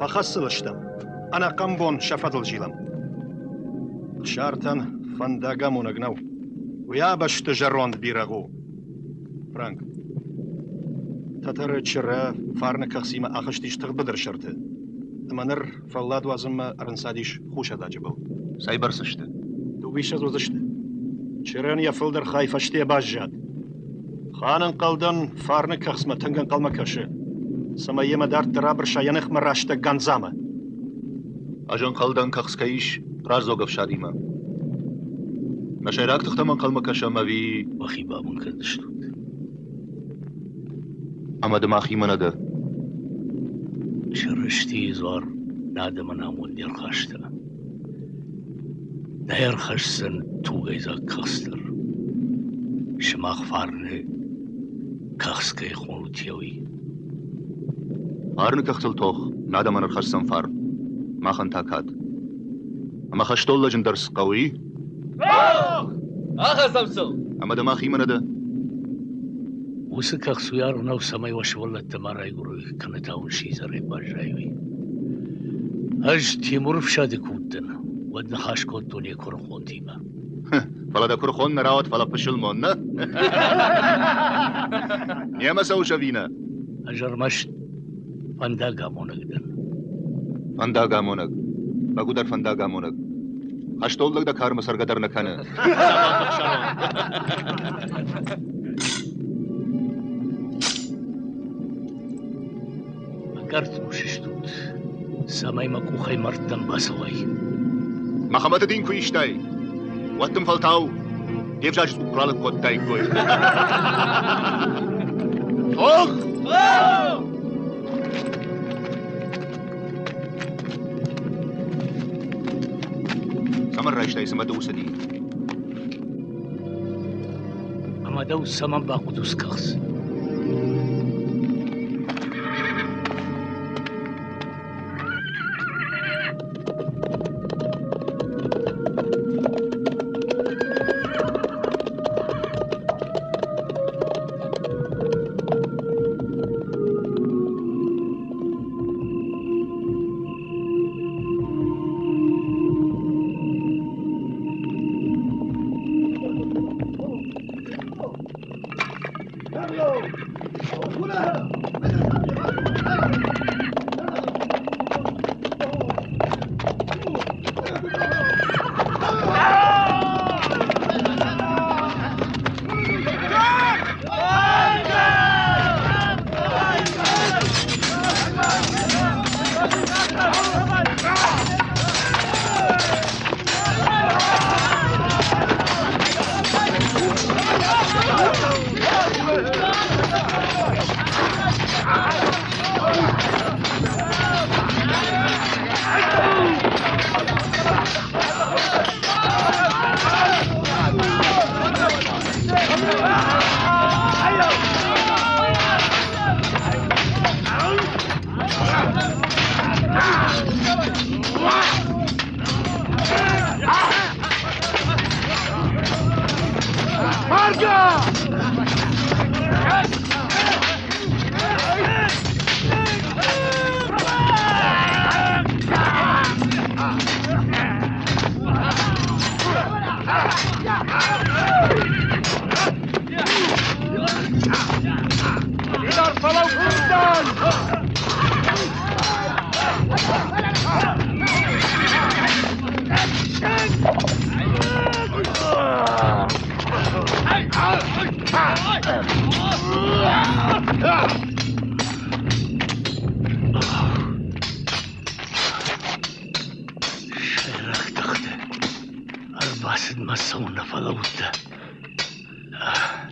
Фӕхӕссыл стӕм, ӕнӕхъӕн бон сӕ фӕдыл зилӕм. Ӕхсӕртӕн фӕндагамонӕг нӕу. Уый абӕсты зӕронд бирӕгъ у. Франк. Тӕтӕры чырӕ фарны кӕхцимӕ ахызтис тыгъд быдыры сӕрты ӕмӕ ныр фӕллад уадзынмӕ ӕрынцадис хусададжы был. Цӕйбӕрц сты? Дыууиссӕдз уыдзысты. Чырӕн йӕ фылдӕр хай фӕсте баззад. Хан ӕнхъӕлдӕн фарны кӕхцмӕ тынг ӕнхъӕлмӕ кӕсы, цӕмӕй йемӕ дарддӕр абырса йӕ ныхмӕ рӕстӕг Гандзамӕ. Ӕз ӕнхъӕлдӕн кӕхц кӕй ис раздзог ӕфсадимӕ. Нӕ сӕйраг тыхтӕм ӕнхъӕлмӕ кӕсӕм ӕви... Уӕхи бабын кӕндзыстут. Ӕмӕ ды махимӕ нӕ дӕ? Чырыстийы дзуар нӕ адӕмӕн амонд ӕрхаста. Нӕ ӕрхӕсдзӕн тугӕйдзаг кӕхц дӕр. Сымах фарны кӕхц кӕй хонут, уый. Фарны кӕхцыл тох нӕ адӕмӕн ӕрхӕсдзӕн фарн, махӕн та кад. Ӕмӕ хӕстон лӕджын дӕр цы хъӕуы, и? Тох! Ахӕцӕм сыл! Ӕмӕ дӕ махимӕ нӕ дӕ? Уыцы кӕхц уый аргъ нӕу, цӕмӕй уӕ сывӕллӕттӕ ма райгуырой, кӕнӕ та уын сидзӕрӕй баззайой. Ӕз Тимуры фсады куы уыдтӕн, уӕд ныхас кодтон йӕ куырыхонтимӕ. Фӕлӕ дӕ куырыхон нӕ рауад, фӕлӕ пысылмон, нӕ? Немӕ цӕуыс ӕви нӕ? Ӕз ӕрмӕст фӕндагамонӕг дӕн. Фӕндагамонӕг. Бӕгуыдӕр фӕндагамонӕг. Хӕстон лӕг дӕ кармӕ цӕргӕ дӕр нӕ кӕны. Ӕгӕр цъус стут, цӕмӕй мӕ къухӕй мӕрдтӕм бацӕуай. Мӕхӕмӕты дин куы истай, уӕд дын фӕлтау де взаджы цъупп ралыг кодтаиккой. Тох! Цӕмӕн райстай цымӕ ды уыцы дин? Ӕмӕ дӕу цӕмӕн бахъуыд уыцы кӕхц? Сӕйраг тыхты ӕрбацыдмӕ цӕуылнӕ фӕлӕудтӕ?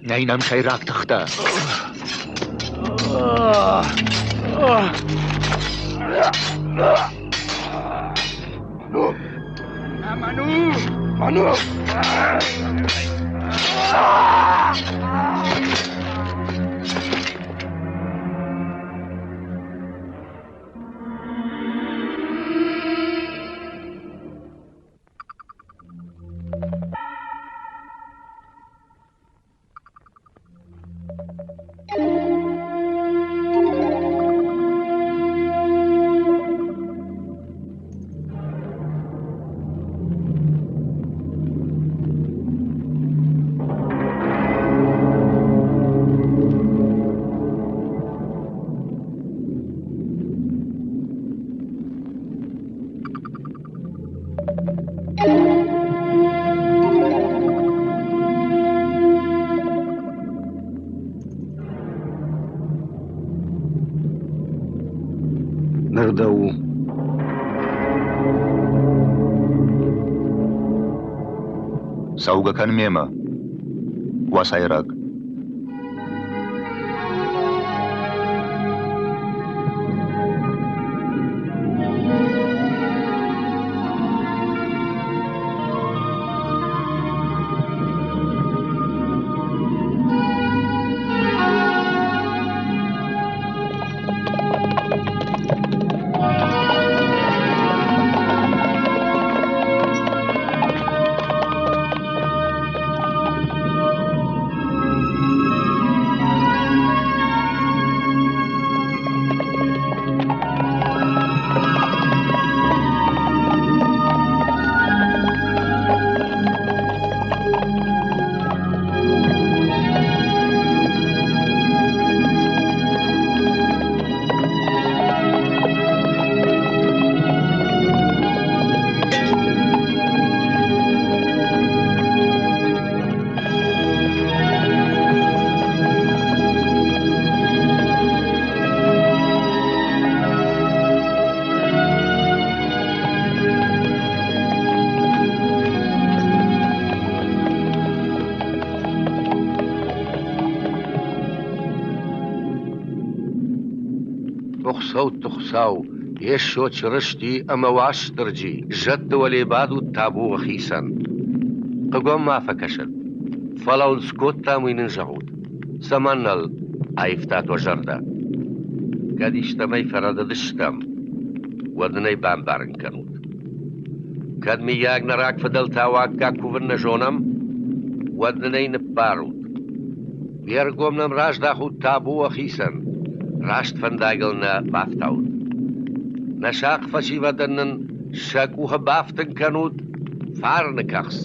Нӕй нӕм сӕйраг тыхтӕ. Мӕн у! Мӕн у! Ныр дӕу у. Цӕугӕ кӕн мемӕ, уацайраг. Хуыцӕутты Хуыцау, Йесо Чырысти ӕмӕ Уастырджи, зӕдты уӕле бадут табу уӕхицӕн. Хъыг уӕм ма фӕкӕсӕд, фӕлӕ уын цы кодтам, уый нын зӕгъут. Цӕмӕн ныл аивтат уӕ зӕрдӕ? Кӕд истӕмӕй фӕрӕдыдыстӕм, уӕд нын ӕй бамбарын кӕнут. Кӕд, мыййаг, нӕ рагфыдӕлтау аккаг кувын нӕ зонӕм, уӕд нын ӕй ныббарут. Уе ргом нӕм раздахут табу уӕхицӕн, раст фӕндагыл нӕ бафтаут. Нӕ сахъ фӕсивӕдӕн нын сӕ къухы бафтын кӕнут фарны кӕхц.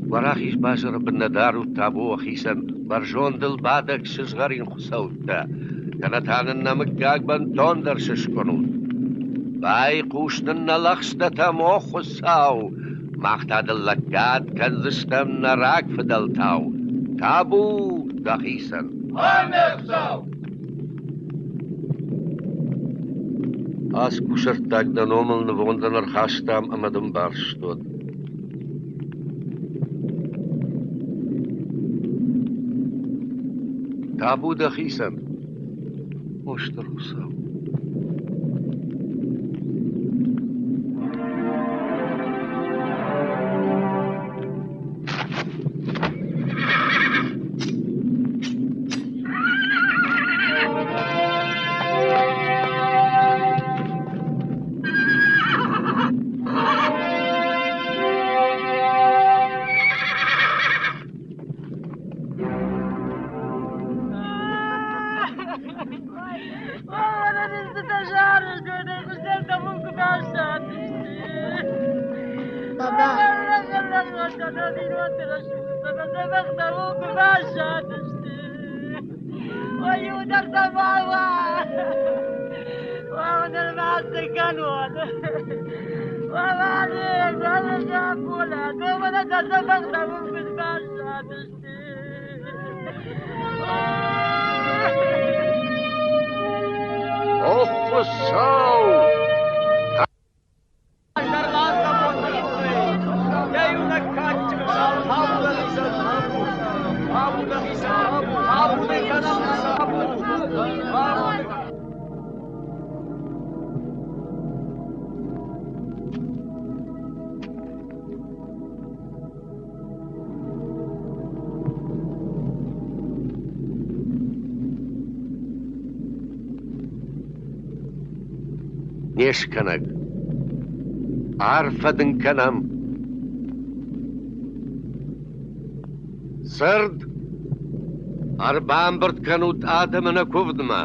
Уӕ рахиз базыры бын нӕ дарут табу уӕхицӕн бӕрзондыл бадӕг сызгъӕрин хуыцӕуттӕ, кӕнӕ та нын нӕ мыггаг бынтондӕр сыскъуынут. Байхъус нын нӕ лӕгъстӕтӕм, о Хуыцау, мах та дын лӕггад кӕндзыстӕм нӕ рагфыдӕлтау. Табу дӕхицӕн! Аммен, Хуыцау! Ацы кусӕрттаг дӕ номыл нывондӕн ӕрхастам ӕмӕ дын барст уӕд. Табу дӕхицӕн, о Стыр Хуыцау! Баба. О Хуыцау! Не скӕнӕг! Арфӕ дын кӕнӕм! Цырд! Ӕрбамбырд кӕнут адӕмы нӕ куывдмӕ!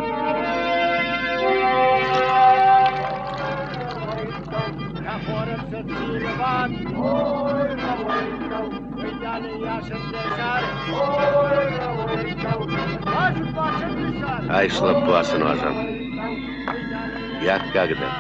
Айс лӕппу ацы нуазӕн. Йӕ аккаг дӕ.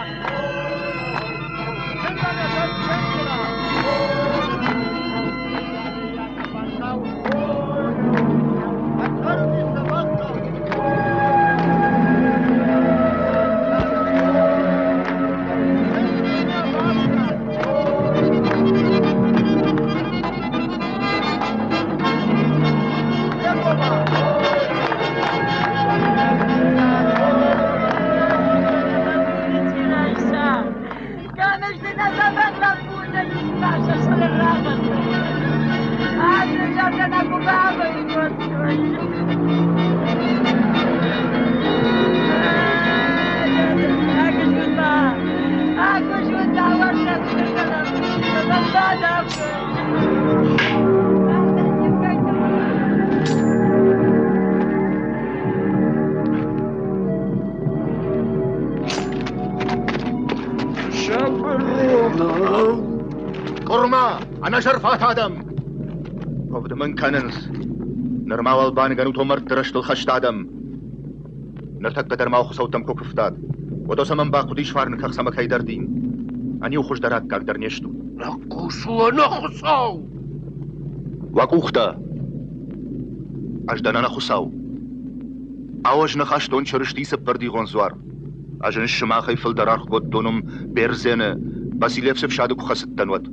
Къуырма, ӕнӕсӕрфат адӕм! Куывд мын кӕнынц. Нырма уал баныгӕнут уӕ мӕрдты рӕстыл хӕст адӕм. Ныртӕккӕ дӕр ма хуыцӕуттӕм куы куывтат, уӕд цӕмӕн бахъуыдис фарны кӕхц ӕмӕ кӕйдӕр дин? Ӕниу хуыздӕр аккаг дӕр не стут. Ныхъхъус у, ӕнӕхуыцау! Уӕ къухтӕ! Ӕз дӕн ӕнӕхуыцау. Ау, ӕз нӕ хастон Чырыстийы цыппӕрдигъон дзуар. Ӕз ын сымахӕй фылдӕр аргъ кодтон уым Бердзены, Василевсы фсады куы хӕцыдтӕн, уӕд.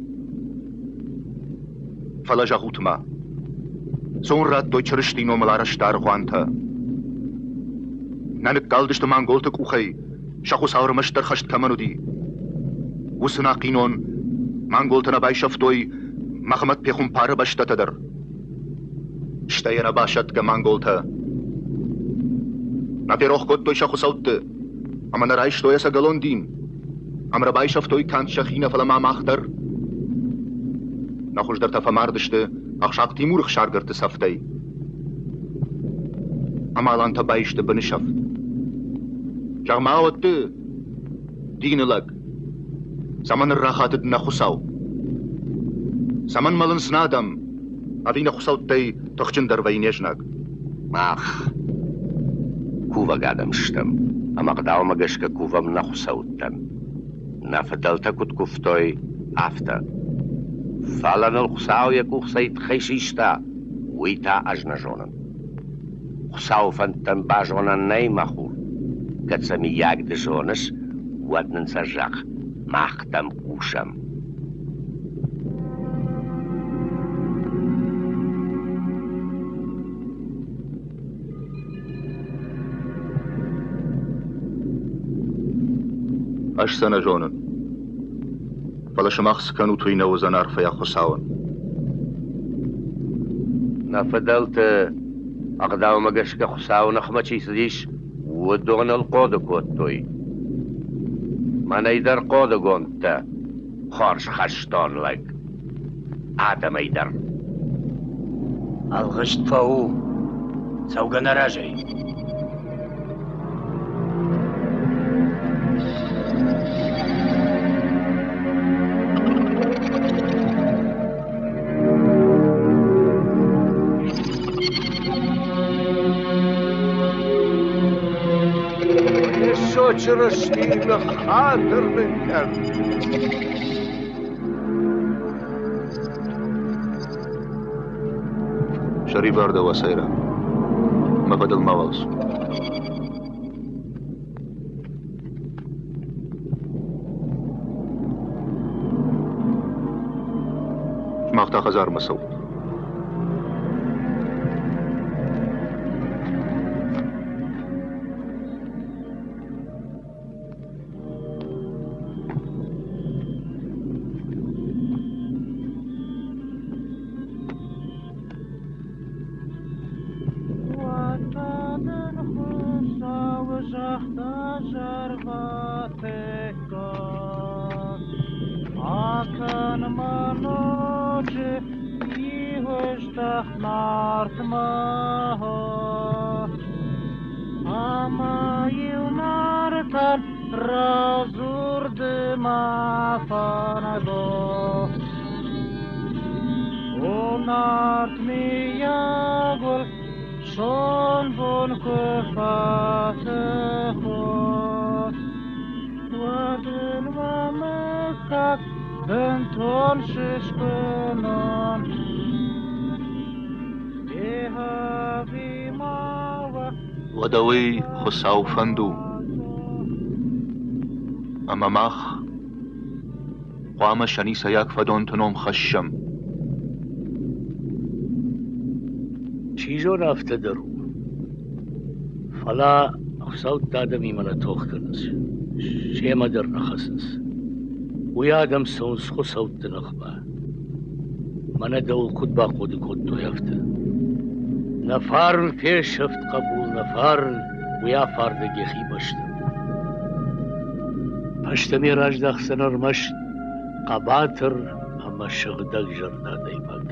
Фӕлӕ зӕгъут-ма, цы уын радтой Чырыстийы номыл арӕзт аргъуантӕ? Нӕ ныккалдысты манголты къухӕй, сӕ хуыцау ӕрмӕстдӕр хӕст кӕмӕн уыди. Уыцы нахъинон манголтӕ нӕ байсӕфтой Мӕхӕмӕт пехуымпары бӕстӕтӕ дӕр. Стӕй ӕнӕбасӕтгӕ манголтӕ нӕ ферох кодтой сӕ хуыцӕутты ӕмӕ нӕ райстой ӕцӕгӕлон дин, ӕмӕ нӕ байсӕфтой канд сӕхи нӕ, фӕлӕ ма мах дӕр. Нӕ хуыздӕртӕ фӕмард сты Ахсахъ Тимуры хсаргӕрдты цӕфтӕй. Ӕмӕ алантӕ баисты бынысӕфт. Зӕгъ-ма, уӕдты дины лӕг, цӕмӕн ӕррахатыд нӕ Хуыцау? Цӕмӕн мӕлынц нӕ адӕм, ӕви нӕ хуыцӕуттӕй тыхджындӕр вӕййы не знаг? Мах кувӕг адӕм стӕм, ӕмӕ ӕгъдаумӕ гӕсгӕ кувӕм нӕ хуыцӕуттӕн. Нӕ фыдӕлтӕ куыд куывтой, афтӕ. Фӕлӕ ныл Хуыцау йӕ къух цӕй тыххӕй систа, уый та ӕз нӕ зонын. Хуыцауы фӕндтӕн базонӕн нӕй, мӕ хур. Кӕд сӕ мыййаг ды зоныс, уӕд нын сӕ зӕгъ, мах дӕм хъусӕм. Ӕз сӕ нӕ зонын. Фӕлӕ сымах цы кӕнут, уый нӕ уыдзӕн арфӕйӕ Хуыцауӕн. Нӕ фыдӕлты ӕгъдаумӕ гӕсгӕ Хуыцауы ныхмӕ чи цыдис, уыдон ыл хъоды кодтой. Мӕнӕй дӕр хъодыгондтӕ, хорз хӕстон лӕг, адӕмӕй дӕр. Ӕлгъыст фӕу, цӕугӕ нӕ разӕй. Йесо Чырысти ныххатыр нын кӕн! Сӕрибар дӕ уацайраг. Мӕ фӕдыл мауал цу. Сымах та хӕдзармӕ цӕут. Уӕдта дын Хуыцау загъта зӕрватыкк. Раздӕхт Нартмӕ. Ӕмӕ-иу Нартӕн радзур ды мӕ фӕндо. О Нарт, миййаг уыл сомбон куы фӕтых уат, уӕд ын уӕ мыггаг бынтон сыскъуынон. Уӕдӕ уый Хуыцауы фӕнд у, ӕмӕ мах хъуамӕ сӕ ницӕйаг фӕдонты ном хӕссӕм. Чи зоны, афтӕ дӕр у. Фӕлӕ хуыцӕуттӕ адӕмимӕ нӕ тох кӕнынц, семӕ дӕр нӕ хӕцынц. Уый адӕм цӕуынц хуыцӕутты ныхмӕ. Мӕнӕ дӕуыл куыд бахъоды кодтой, афтӕ. Нӕ фарн фесӕфт, хъӕбул, нӕ фарн, уый афардӕг йӕхи бӕстӕм. Фӕстӕмӕ раздӕхдзӕн ӕрмӕст хъӕбатыр ӕмӕ сыгъдӕгзӕрдӕ адӕймаг.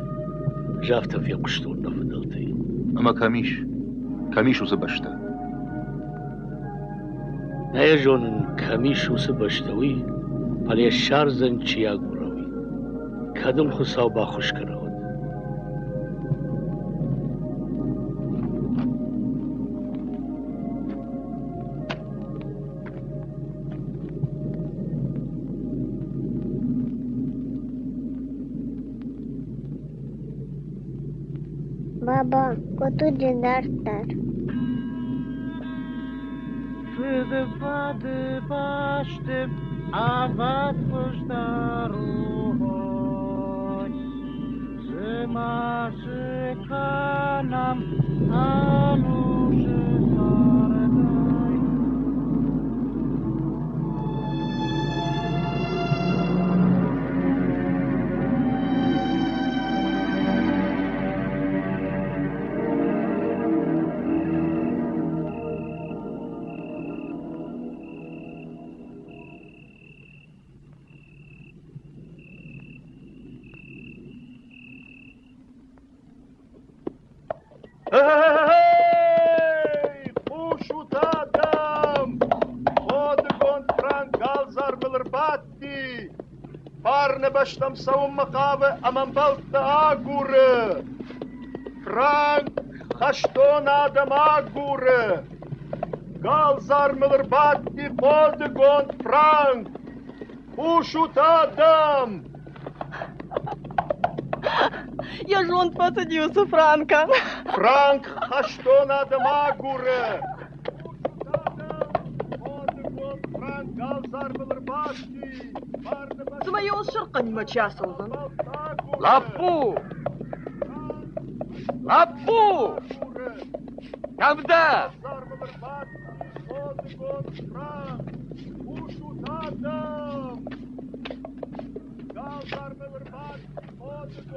Ӕз афтӕ фехъуыстон нӕ фыдӕлтӕй. Ӕмӕ кӕм ис? Кӕм ис уыцы бӕстӕ? Нӕ йӕ зонын, кӕм ис уыцы бӕстӕ, уый, фӕлӕ йӕ ссардзӕн, чи агура, уый. Кӕд ын Хуыцау баххуыс кӕна, уӕд. Баба, куыд уыди дарддӕр? Фыдвӕды бӕсты ӕвӕд хуыздӕр у. Цыма цы кӕнӕм ӕнусы цардӕй? Хъусут, адӕм! Хъодыгонд франк галдзармыл ӕрбадти! Фарны бӕстӕм цӕуынмӕ хъавы ӕмӕ ӕмбӕлттӕ агуры! Франк хӕстон адӕм агуры! Галдзармыл ӕрбадти хъодыгонд франк! Хъусут, адӕм! Йӕ зонд фӕцыди уыцы франкӕн. Франк хӕстон адӕм агуры! Цымӕ йыл сырхъӕнимӕ чи ацӕудзӕн? Лӕппу! Лӕппу! Кӕм дӕ?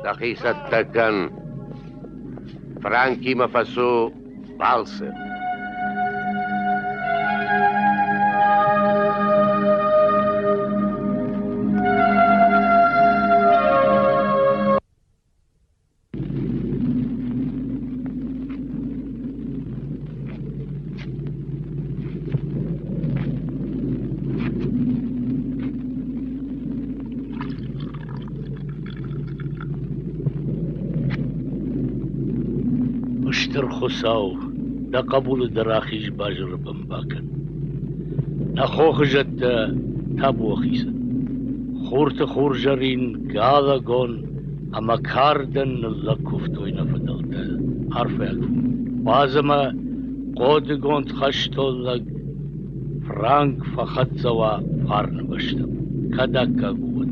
Дӕхи цӕттӕ кӕн. Франкимӕ фӕцу балцы. Стыр Хуыцау, дӕ хъӕбулы дӕ рахиз базыры бын бакӕн. Нӕ хохы зӕдтӕ табу уӕхицӕн. Хурты хурзӕрин, галӕгон ӕмӕ кардӕн ныллӕг куывтой нӕ фыдӕлтӕ арфӕйаг фон. Уадз ӕмӕ хъодыгонд хӕстон лӕг Франк фӕхӕццӕ уа фарны бӕстӕм, кӕд аккаг у, уӕд.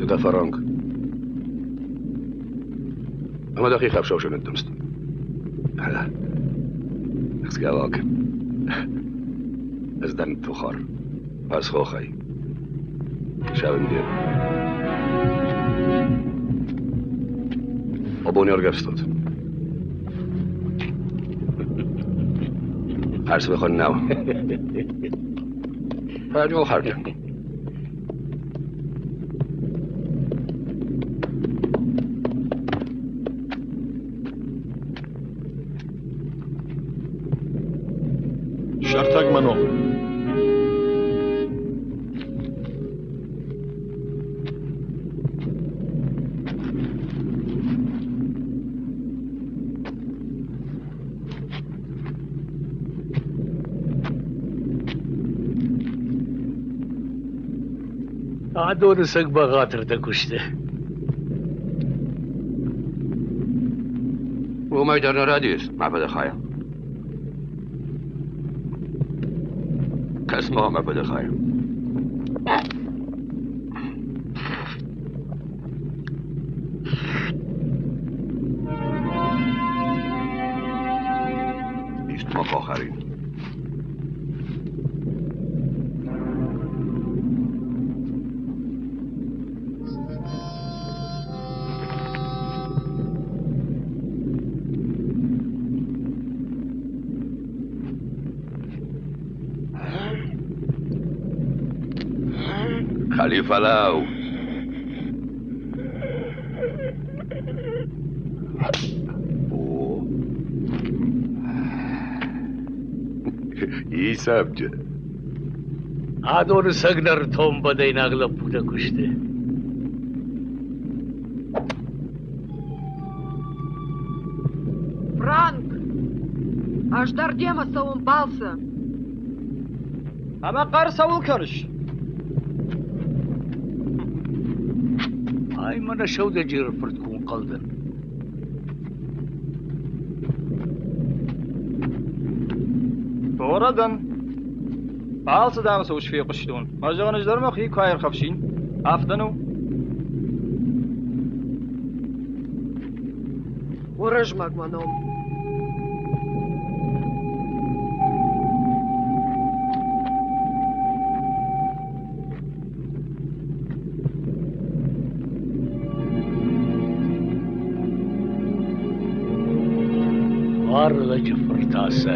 Ды та фӕранк. Ӕмӕ дӕхи хӕфсау ныддымст. Ӕхсгӕлаг. Ӕз дӕн Тухар. Фӕсхохӕй. Сӕвӕндер. Абон ӕргӕвстут. Хӕрзвыхон нӕу. Фӕдыл хӕрдӕ. Сӕртӕг мӕ ном. Адоны цӕг бӕгъатыртӕ куы сты. Уымӕй дӕр нӕ рӕдийыс, мӕ фыдыхай. Кӕс-ма, мӕ фыдыхай. Исты ма бахӕрин. Халифалау! О! Исабджы. Адоны цӕгнӕртон бӕдӕйнаг лӕппутӕ куы сты. Франк! Ӕз дӕр демӕ цӕуын балцы. Ӕмӕ хъӕр цӕуыл кӕныс? Ай мӕнӕ сӕудӕджеры фырт куы нхъӕл дӕн. Дора дӕн. Балцы дам цы ус фехъуыстон. Мӕ зӕгъын, ӕз дӕр мӕхи куы аирхӕфсин. Афтӕ нӕу? Уырызмӕг мӕ ном. Буар лӕджы фырт Ацӕ.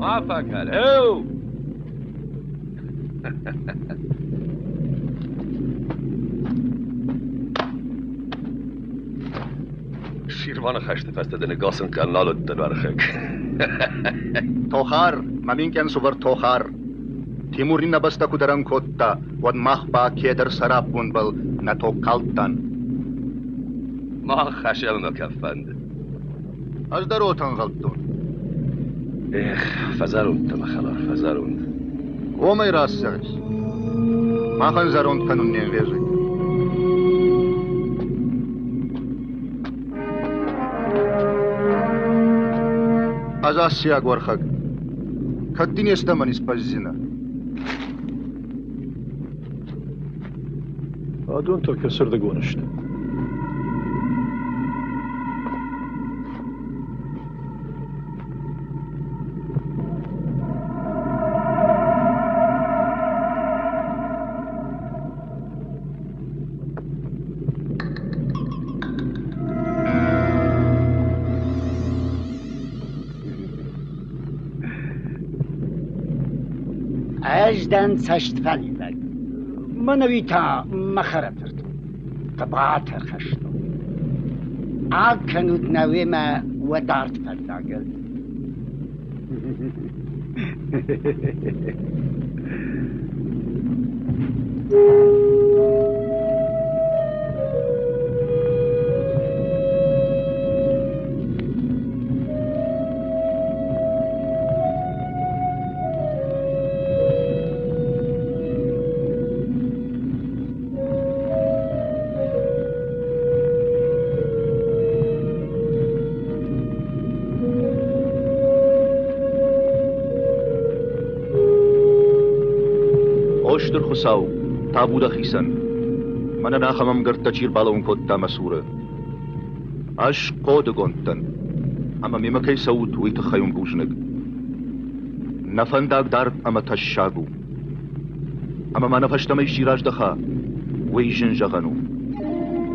Ма фӕкӕл, еу! Ширваны хӕсты фӕстӕ дын гасын кӕн нал уыдтӕн уӕрхӕг. Тохар, мӕ минкъен сувӕр Тохар! Тимур нин нӕ бӕстӕ ку дӕрӕн кодта, уӕд мах ба кедӕр сӕраппондбӕл нӕ тог калдтан. Мах хӕсӕлмӕ кӕ фӕнды. Ӕз дӕр уотӕ ӕнгъалдтон. Эх, фӕзӕронд дӕ, мӕ хӕлар, фӕзӕронд. Уомӕй раст зӕгъис. Махӕн зӕронд кӕнун не нгъезуй. Ӕз ассиаг уӕрхӕг. Кӕд дин естӕмӕн исбӕззинӕ? Адон та кӕцырдыгон сты? Ӕз дӕн цӕстфӕливӕг. Мӕнӕуи та мӕ хӕрӕфырт у. Хъӕбатыр хӕстон. Акӕнут нӕ уемӕ уӕ дард фӕндагыл. Стыр Хуыцау, табу дӕхицӕн! Мӕнӕн ахӕм ӕмгӕрттӕ чи рбалӕууын кодта мӕ цуры. Ӕз хъодыгонд дӕн, ӕмӕ мемӕ кӕй цӕут, уый тыххӕй уын бузныг. Нӕ фӕндаг дард ӕмӕ тӕссаг у. Ӕмӕ ма нӕ фӕстӕмӕ исчи раздӕха, уый зын зӕгъӕн у.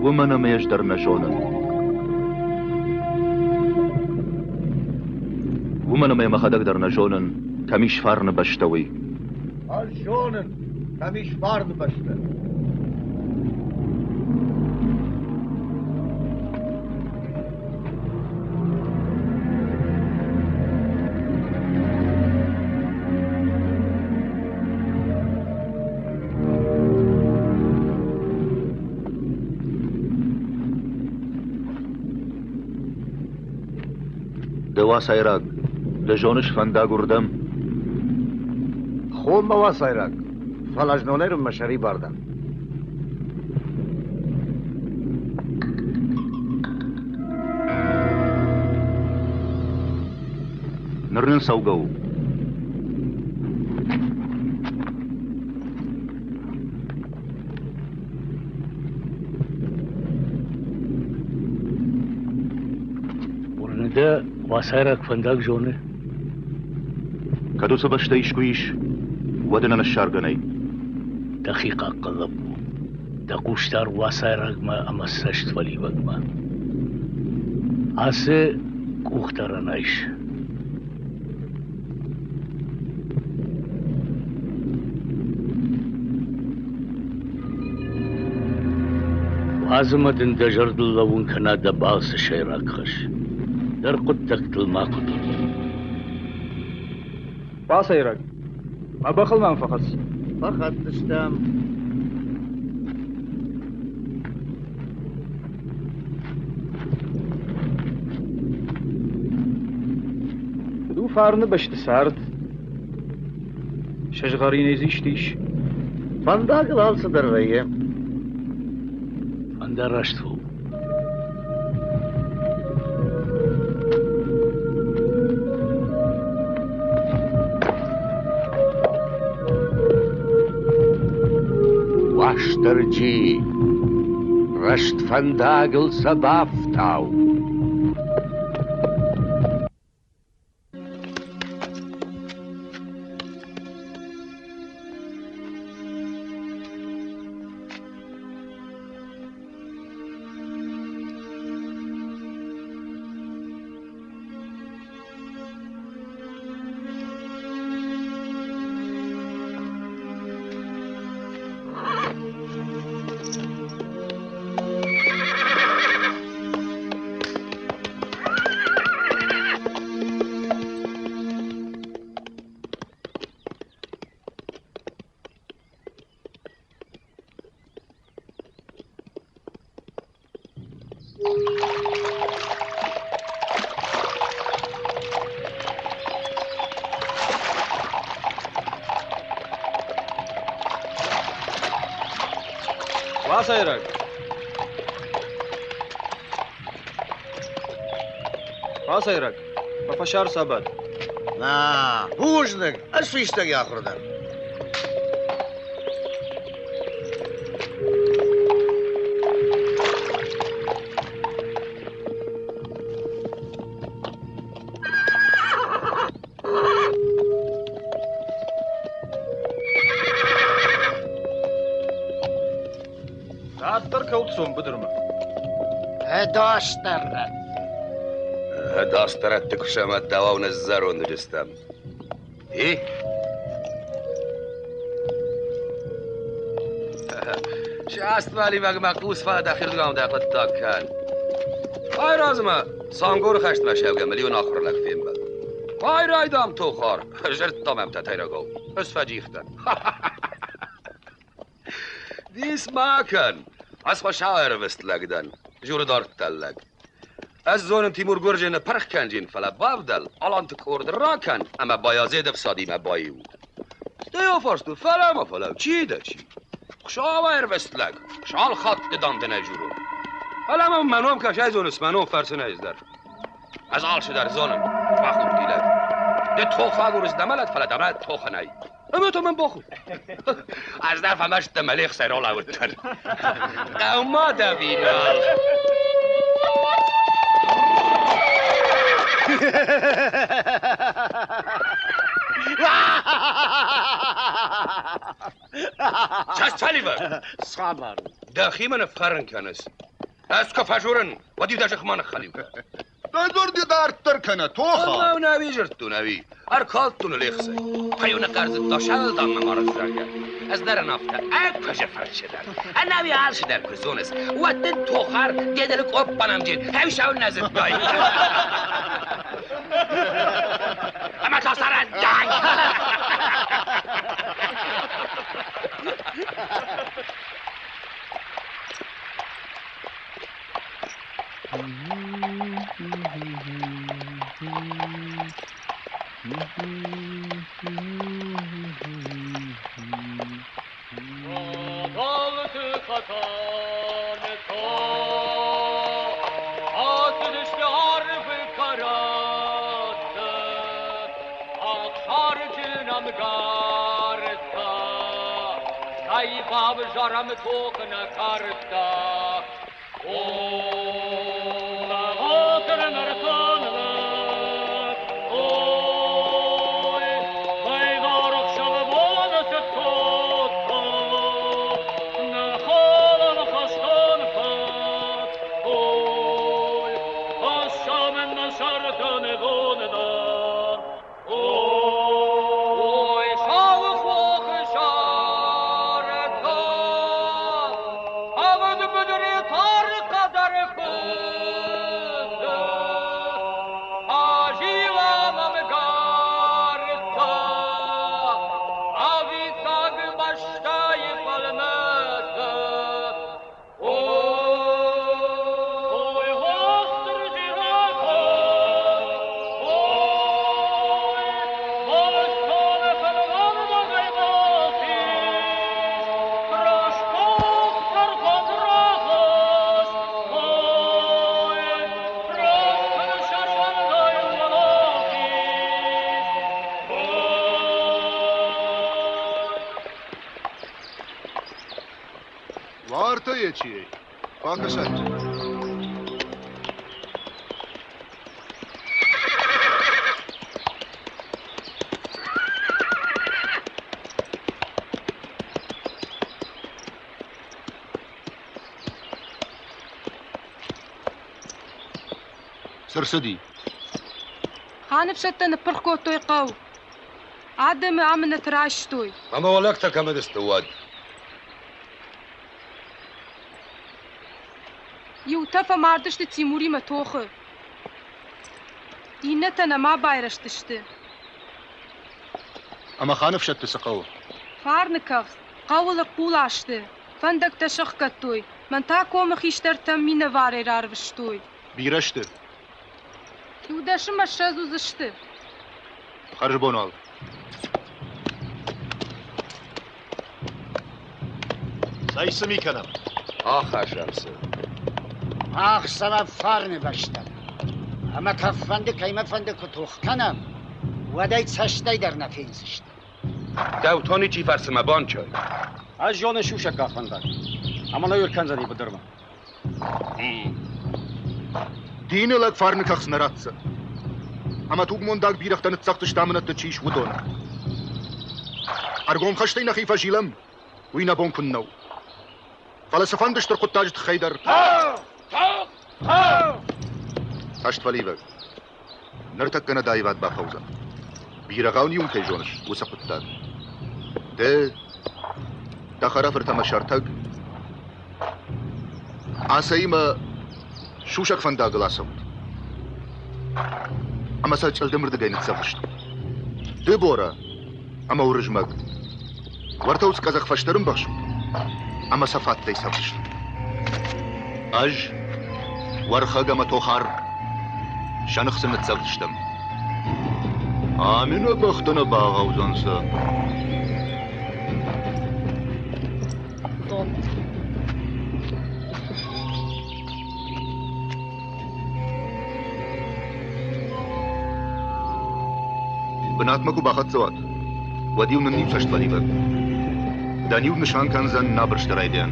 Уымӕн ӕмӕ ӕз дӕр нӕ зонын. Уымӕн ӕмӕ мӕхӕдӕг дӕр нӕ зонын, кӕм ис фарны бӕстӕ, уый. Ӕз зонын, кӕм ис фарны бӕстӕ. Ды уацайраг, ды зоныс фӕндаг уырдӕм? Хон мӕ уацайраг, фӕлӕ знонӕй рынмӕ сӕрибар дӕн. Ныр нын цӕугӕ у. Уырны дӕ, уацайраг фӕндаг зоны? Кӕд уыцы бӕстӕ искуы ис, уӕд ын ӕнӕссаргӕ нӕй. Дӕхи хъахъхъӕн, лӕппу. Дӕ хъус дар уацайрагмӕ ӕмӕ цӕстфӕливӕгмӕ. Ацы къухдарӕн айс. Уадз ӕмӕ дын дӕ зӕрдыл лӕууын кӕна дӕ балцы сӕйраг хӕс. Дӕр хъуыддӕгтыл ма хъуыды кӕн. Уацайраг, мӕ бӕхыл мӕм фӕхӕц. Фӕхӕцдзыстӕм. Куыд у фарны бӕсты цард? Сызгъӕринӕй дзы исты ис? Фӕндагыл алцыдӕр вӕййы. Фӕндараст фӕу. Уастырджи, рӕстфӕндагыл сӕ бафтау. Уацайраг! Уацайраг, мӕ фӕсарц абад. На, бузныг, ӕз фистӕг ахуыр дӕн. Дарддӕр кӕуыл цом быдырмӕ? Ӕдасдӕр рӕтты. Ӕдасдӕр рӕтты куы самадта, уау ныззӕронд уыдыстӕм. И? Састмаливӕгмӕ хъус фӕдӕхирдгам дӕ хъуыддаг кӕн. Айразмӕ Сангоры хӕстмӕ сӕугӕ миллион ахуыр лӕг фембӕлд. Байрай, дам, Тохар, зӕрдта мӕм тӕтӕйрагау. Ӕз фӕджих дӕн. Дис ма кӕн, ӕз хуыцауӕрвыст лӕг дӕн, журы дарддӕр лӕг. Ӕз зонын Тимур Гуырджины пырх кӕнджын, фӕлӕ бавдӕл, аланты къорд ракӕн ӕмӕ Баязеды фсадимӕ баиу. Стӕй афарстон, фӕлӕ ма фӕлӕ, чи дӕ, чи? Хуыцауӕрвыст лӕг, цал хатты дам дын ӕй дзурон. Фӕлӕ мӕм мӕ ном кӕсӕй зоныс, мӕ ном фӕрсын ӕз дӕр. Ӕз алцыдӕр зонын, бахудти лӕг. Ды тох агурыс дӕ мӕлӕт, фӕлӕ дӕ мӕлӕт тохы нӕй. Ӕмӕ та мӕм бахудт. Ӕз дӕр фӕмӕст дӕн, мӕ лехсӕй ралӕууыдтӕн. Дӕумӕ дӕ ӕви нал? Цӕстфӕливӕг! Цавӕр? Дӕхи мӕ ныфхӕрын кӕныс. Ӕз куы фӕжурын, уӕд-иу дӕ зӕхмӕ ныххӕлиу кӕн. Дӕ дзырды дарддӕр кӕнӕ, Тоха! Ӕмӕ нӕ дзырдтон ӕви? Ӕркалдтон лехсӕй. Хъӕуы ныхъхъӕрзыдта сӕлдаммӕ марадззагӕ. Ӕз дӕр ын афтӕ, ӕккуызы фӕрчы дӕр. Ӕнӕуи алцыдӕр куы зоныс, уӕд дын Тохар дедӕлы къоппанамджын хӕвсау нӕ зыдтай. Ӕмӕ та сарӕдтай! Уартӕ йӕ чи бакӕсӕд. Цы рцыди? Ханы фсӕдтӕ ныппырх кодтой хъӕу. Адӕмы амынӕт райстой. Ӕмӕ уӕ лӕгтӕ кӕм уыдысты уӕд? Иутӕ фӕмардысты Тимуримӕ тохы. Иннӕтӕ нӕма байрӕзтысты. Ӕмӕ ханы фсӕдты цы хъӕуы? Фарны кӕхц, хъӕуы лыхъхъула сты, фӕндӕгтӕ сӕхгӕдтой, мӕн та комы хистӕртӕм минӕварӕй рарвыстой. Бирӕ сты? Иу дӕсы мӕ ссӕдз уыдзысты. Хӕрзбон уал. Цӕй цы ми кӕнӕм? Ахӕссӕм цы. Ӕхсӕвӕ фарны бӕстӕм. Ӕмӕ кӕффӕнды кӕимӕфӕнды куы тох кӕнӕм, уӕд ӕй цӕстӕй дӕр нӕ фендзыстӕм. Дӕу то ничи фӕрсы мӕ бончой. Ӕз зонын сусӕггаг фӕндаг, ӕмӕ нӕ ӕркӕндзӕни быдырмӕ. Дины лӕг фарны кӕхц нӕ ратдзӕн. Ӕмӕ тугмондаг бирӕгътӕ ныццӕгъдысты амынӕтты чи ис, уыдоны. Ӕргом хӕстӕй нӕхи фӕзилӕм, уый нӕ бон куыннӕ у. Фӕлӕ цыфӕнды стыр хъуыддаджы тыххӕй дӕр Цӕстфӕливӕг. Ныртӕккӕ нӕ дӕ аивад бахъӕудзӕн. Бирӕгъау ниуын кӕй зоныс, уыцы хъуыддаг. Ды, дӕ хӕрӕфырт ӕмӕ сӕртӕг, Ацӕимӕ сусӕг фӕндагыл ацӕут ӕмӕ сӕ чъылдымырдыгӕй ныццӕвдзыстут. Ды, Бора ӕмӕ Уырызмӕг, уӕртӕ уыцы къӕдзӕх фӕстӕ рымбӕхсут ӕмӕ сӕ фаттӕй цӕвдзыстут. Ӕз, Уӕрхӕг ӕмӕ Тохар, сӕ ных сын ныццӕвдзыстӕм. Ами нӕ бӕхтӕ нӕ багъӕудзӕнцӕ. Бынатмӕ куы бахӕццӕ уат, уӕд-иу нын иу цӕстфӕливӕг. Дӕ ниуд нысан кӕндзӕн нӕ бырсты райдиан.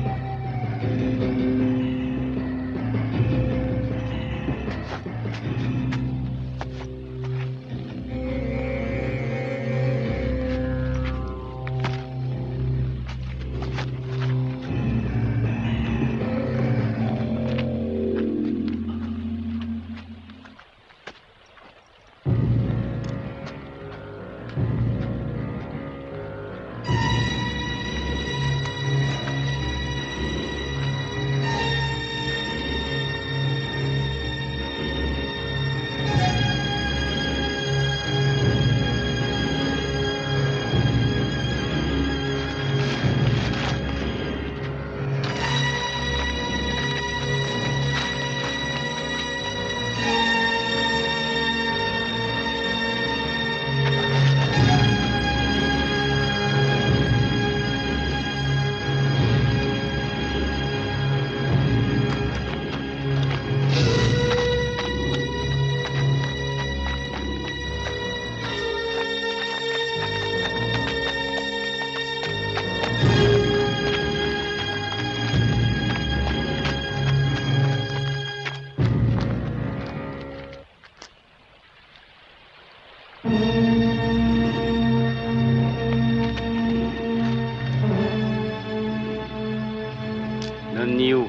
Нынниу.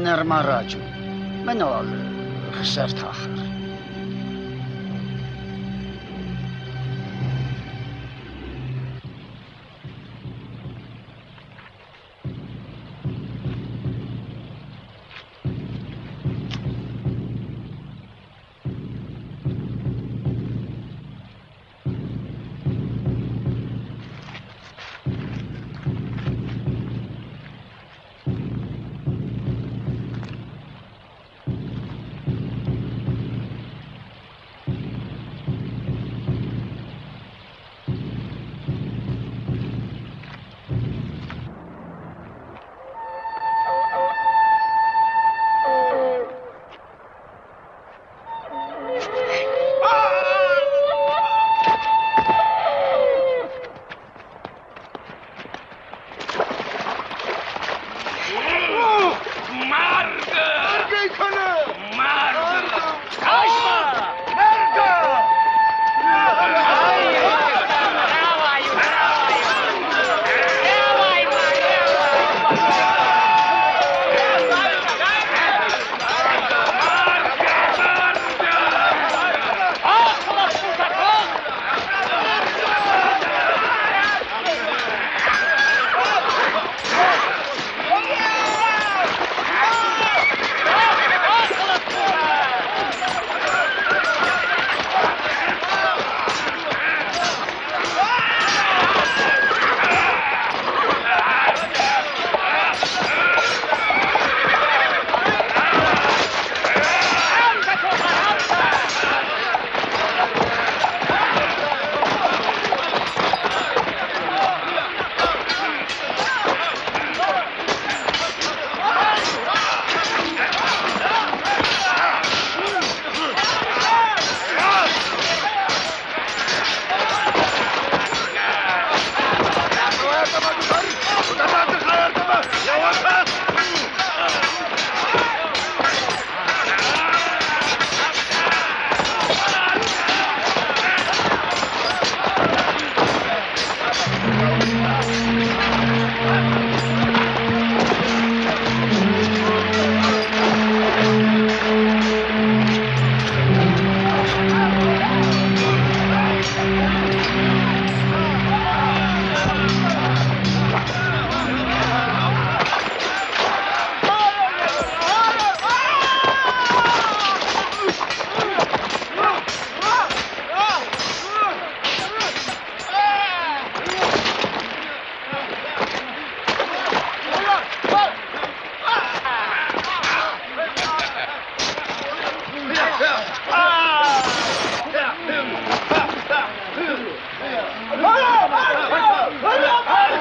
Нырма раджы у. Мӕн уал хсӕртахыр.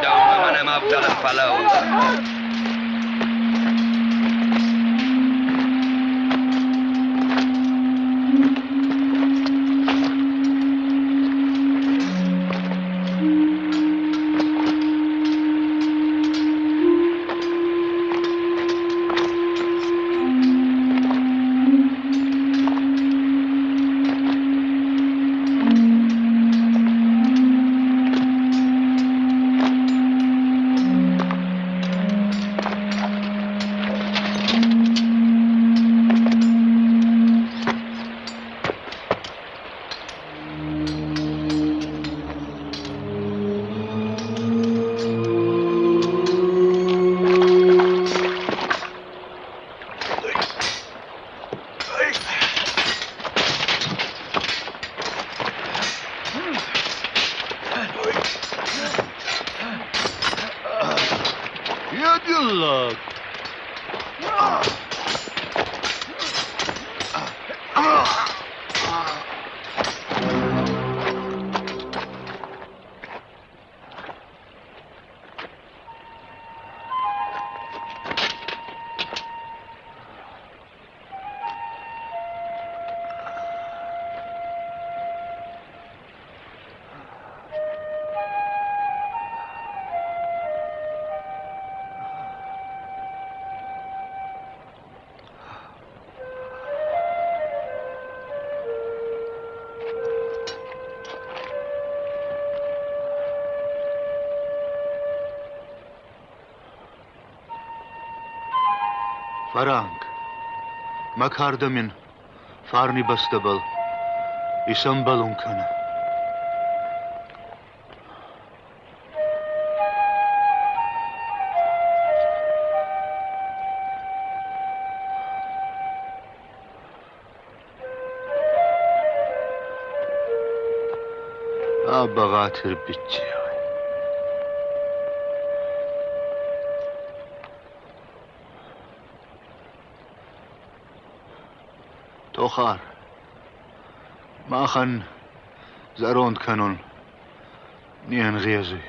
Дӕумӕ мӕ нӕма ӕвдӕлы, фӕлӕуу. Лӕг! Фӕранк, мӕ кардӕ мин фарни бӕстӕбӕл исӕмбӕлун кӕнӕ. А бӕгъатир биччеу! Тохар, махӕн зӕронд кӕнун не нгъезуй.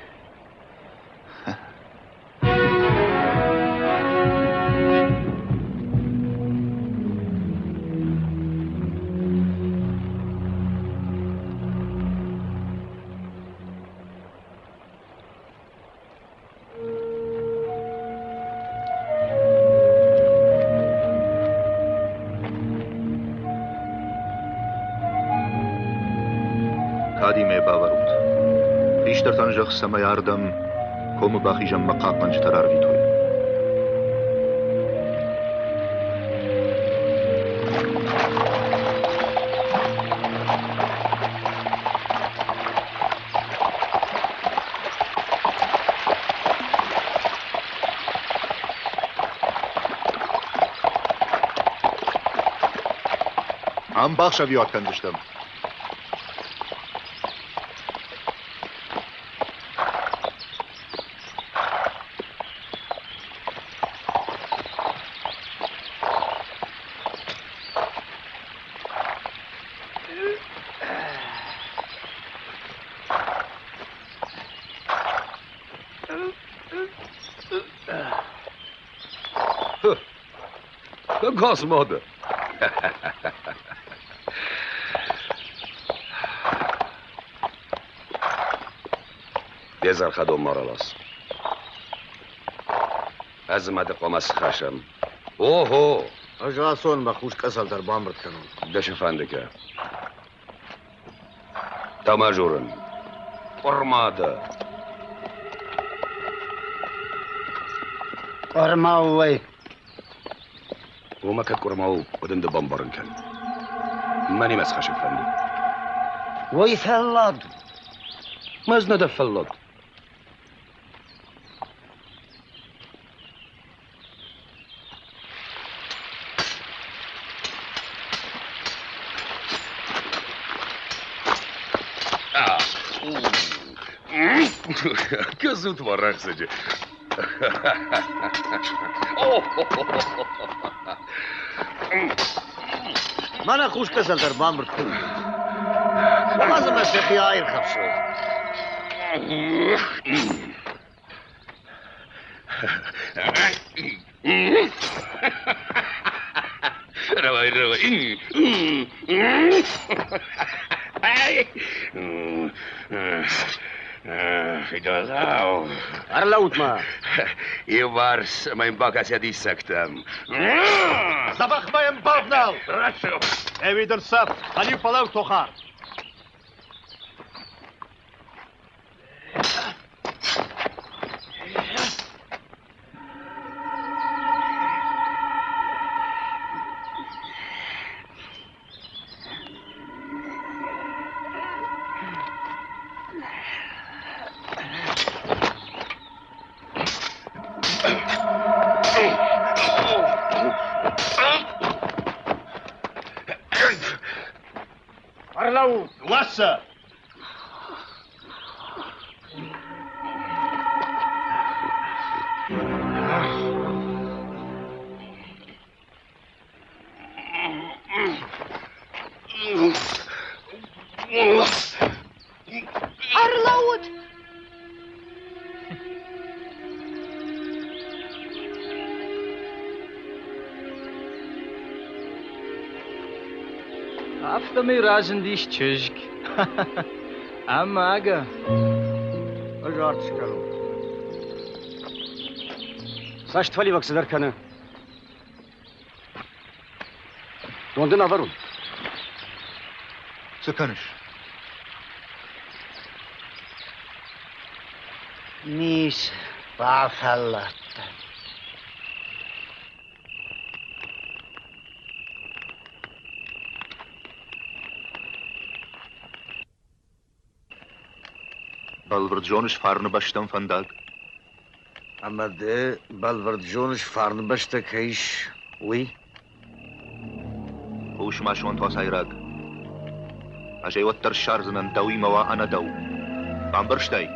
Кадимӕ бавӕрут. Хистӕртӕн зӕгъ, цӕмӕй ардӕм комы бахизӕнмӕ хъахъхъӕнджытӕ рарвитой. Ам бахсӕвиуат кӕндзыстӕм.搞什么的？Безархадон маралас. Ӕз ма дӕ хъуамӕ схӕссӕм. Охо! Ӕз ацон мӕ хус къӕцӕл дӕр бамбырд кӕнон. Дӕ фӕндыкӕ. Тамажурын. Къуырма дӕ. Къуырма у уый. Уымӕ кӕд къуырма у, уӕд ын ды бамбарын кӕн. Мӕнимӕ схӕссӕг фӕнды. Уый фӕллад у. Мӕз нӕ дӕ фӕллад. Кӕсут ма рӕхсӕджы. Мӕнӕ хус къӕцӕл дӕр бамбырд кодтой. Уадз ӕмӕ сӕхи аирхӕфсой. Давай, давай. Фидозау. Ӕрлӕуут-ма. Иуварс ӕмӕ йын бакӕсӕд диссӕгтӕм. Дзӕбӕх ма йӕм бавнал! Ӕви дын сӕфт, хӕлиу фӕлӕу, Тохар! Ӕрлӕуут! Уасса! Ӕрлӕуут! Афтӕмӕй разындис чызг. Ӕмӕ ага. Ӕз арт скӕнон. Цӕстфӕливӕг цыдӕр кӕны. Дон дын авӕрон? Цы кӕныс? Ницы, бафӕлладтӕн. Бӕлвырд зоныс фарны бӕстӕм фӕндаг? Ӕмӕ ды бӕлвырд зоныс, фарны бӕстӕ кӕй ис, уый? Хъус-ма, сонт уацайраг. Ӕз ӕй уӕддӕр ссардзынӕн, дӕуимӕ уа ӕнӕ дӕу. Бамбӕрстай?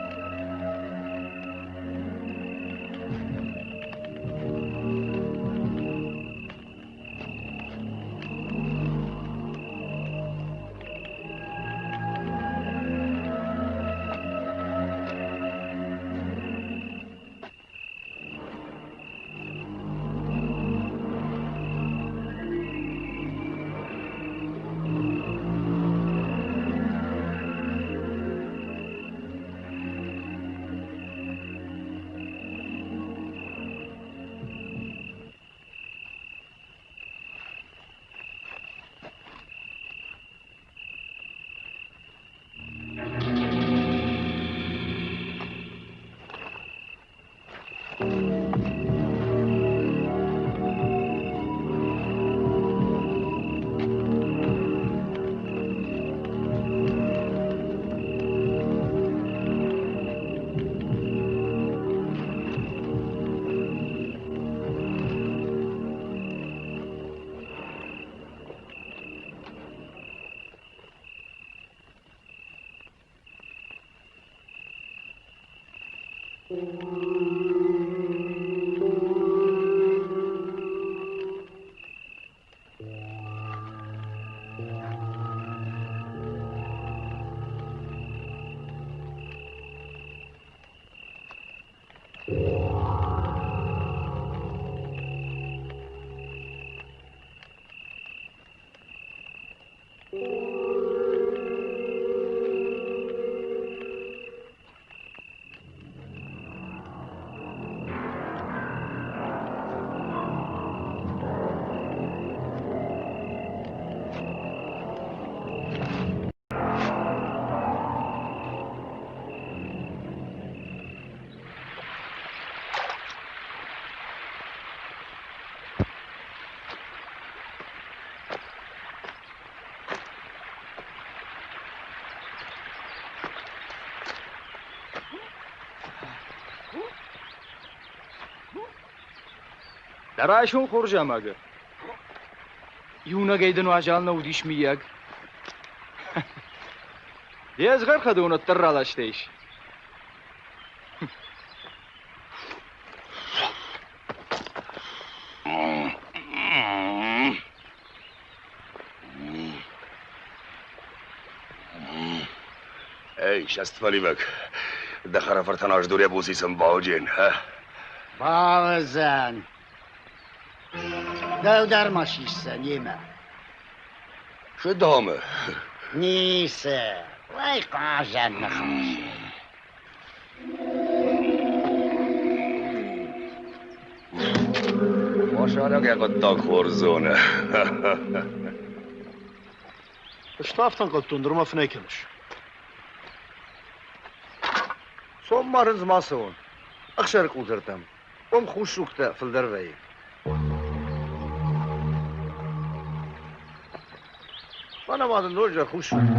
Дӕ райсом хорз, Амагӕ. Иунӕгӕй дын уазал нӕ уыдис, мыййаг? Де згъӕр хӕдон уӕддӕр раластаис. Эй, сӕстфӕливӕг, дӕ хӕрӕфыртӕн ӕз дурӕ буцицӕн бауджен, ха? Бауыдзӕн. Дӕу дӕр ма сисдзӕн йемӕ. Цы домы? Ницы. Уай хъазӕн ныхас. Уасарӕг йӕ хъуыддаг хорз зоны. Ӕз та афтӕ ӕнхъӕлдтон, нырма фынӕй кӕныс. Цом ма рындз ма цӕуон. Ӕхсӕры къутӕртӕм. Уым хус сугтӕ фылдӕр вӕййы. Мӕнӕ ма дын ноджыдӕр хус сугтӕ.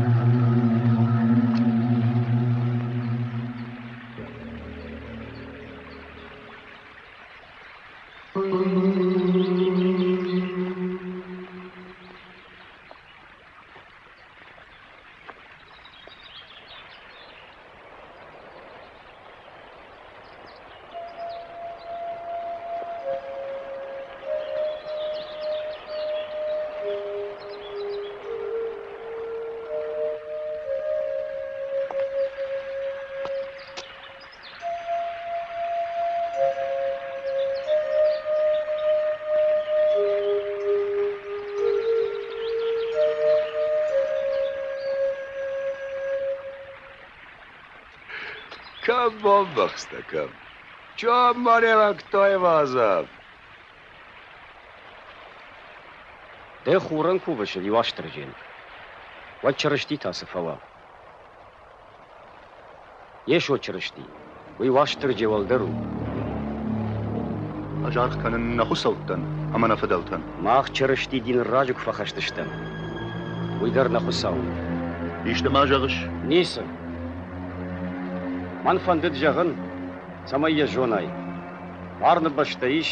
Кӕм бамбӕхстӕ, кӕм? Чаммареваг Таймазов! Дӕ хурӕн кувыс ӕви Уастырджийӕн? Уӕд Чырысти та цы фӕуа? Йесо Чырысти, уый Уастырджи уӕлдӕр у. Ӕз аргъ кӕнын нӕ хуыцӕуттӕн ӕмӕ нӕ фыдӕлтӕн. Мах Чырысти дины раджы куы фӕхӕст стӕм, уый дӕр нӕ Хуыцау у. Исты ма зӕгъыс? Ницы. Мӕн фӕндыд зӕгъын, цӕмӕй йӕ зонай. Фарны бӕстӕ ис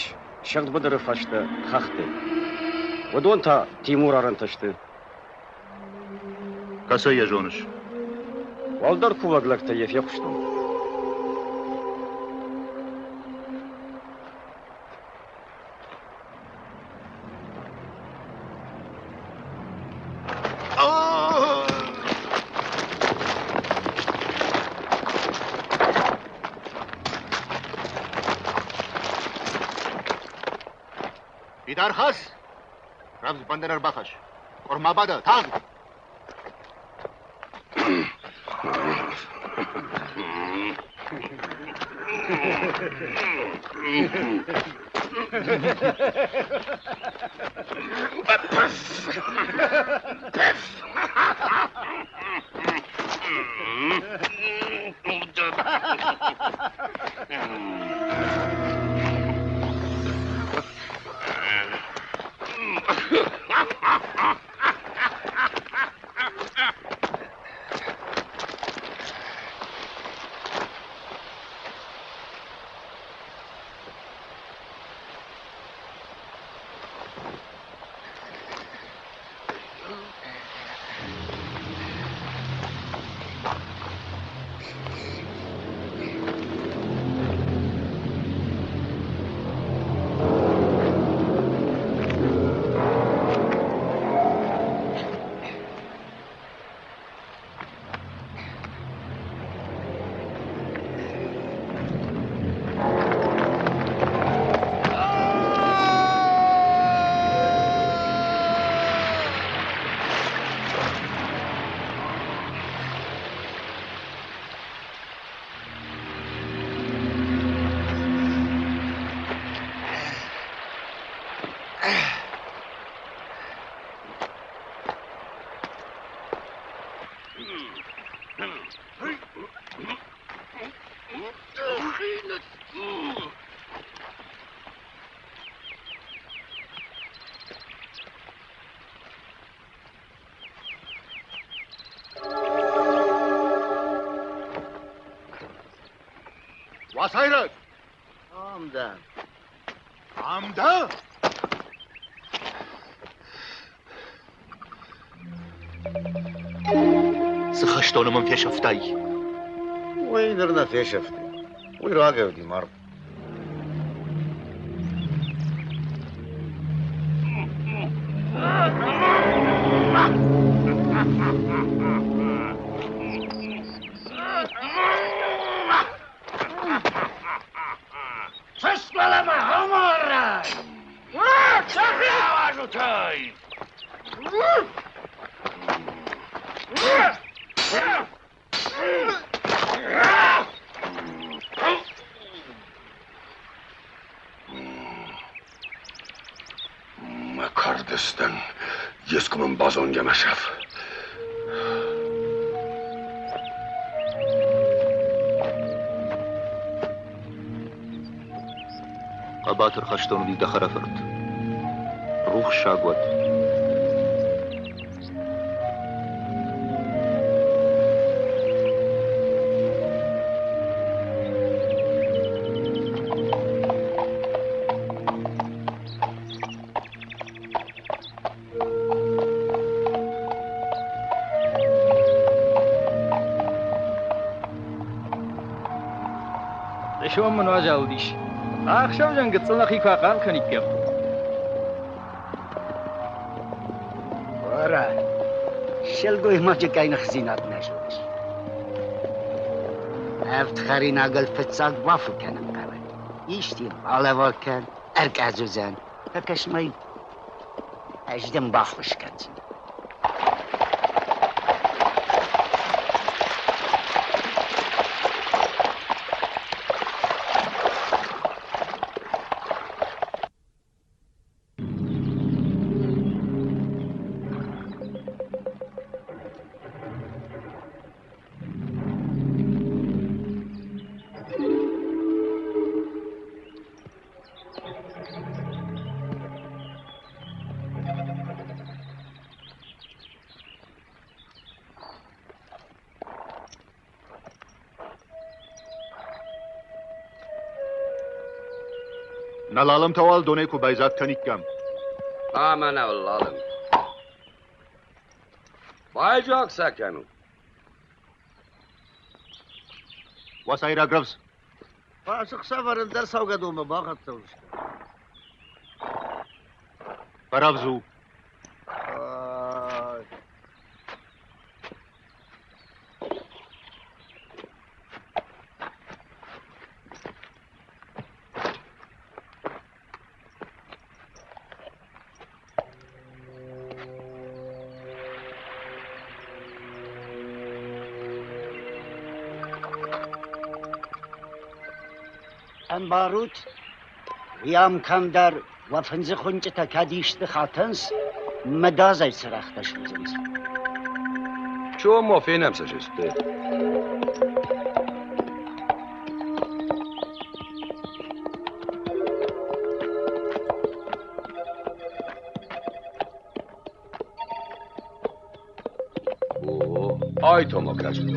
сыгъд быдыры фӕстӕ хӕхты. Уыдон та Тимур арӕнтӕ сты. Кӕцӕй йӕ зоныс? Уӕлдӕр кувӕг лӕгтӕй йӕ фехъуыстон. Фидар хӕц! Рӕвдз бӕндӕн ӕрбахӕсс. Къуырма бадӕ, тагъд! Уацайраг! Ам дӕн. Ам дӕ? Цы хӕстоны мын фесӕфтай? Уый ныр нӕ фесӕфти. Уый рагӕй уыди мард. Сыстуӕлӕмӕ, гъомарӕ! Ауазутӕй! Мӕ кардыстӕн, искуы мын базонгӕ мӕ сӕф. Хъӕбатыр хӕстон уыди дӕ хӕрӕфырт. Рухссаг уӕд. Дысон мын уазал уыдис. Ӕхсӕвзӕн гыццыл нӕхи куы ахъарм кӕниккам. Уӕрӕ, сылгоймаджы къӕйныхдзинад нӕ зоныс. Ӕфтхӕринагыл фыццаг бафу кӕнын хъӕуы. Исты йын балӕвар кӕн, ӕркъӕдз уыдзӕн. Фӕкӕс-ма йын. Ӕз дын баххуыс кӕндзынӕн. Нӕ лалымтӕ уал донӕй куы байдзаг кӕниккам. Ӕмӕ нӕ лалым. Байдзаг сӕ кӕнут. Уацайраг рӕвдз. Фӕсхсӕвӕр ӕндӕр цӕугӕдонмӕ бахӕццӕ уыдзысты. Фӕрӕвдз у. Ӕмбарут, уый ам кӕмдӕр уӕ фындзы хуынчъытӕ кӕд исты хатынц, мыдадзӕй цырӕгътӕ судзынц. Чомо фенӕм сӕ сесты. О, ай тома кӕсут.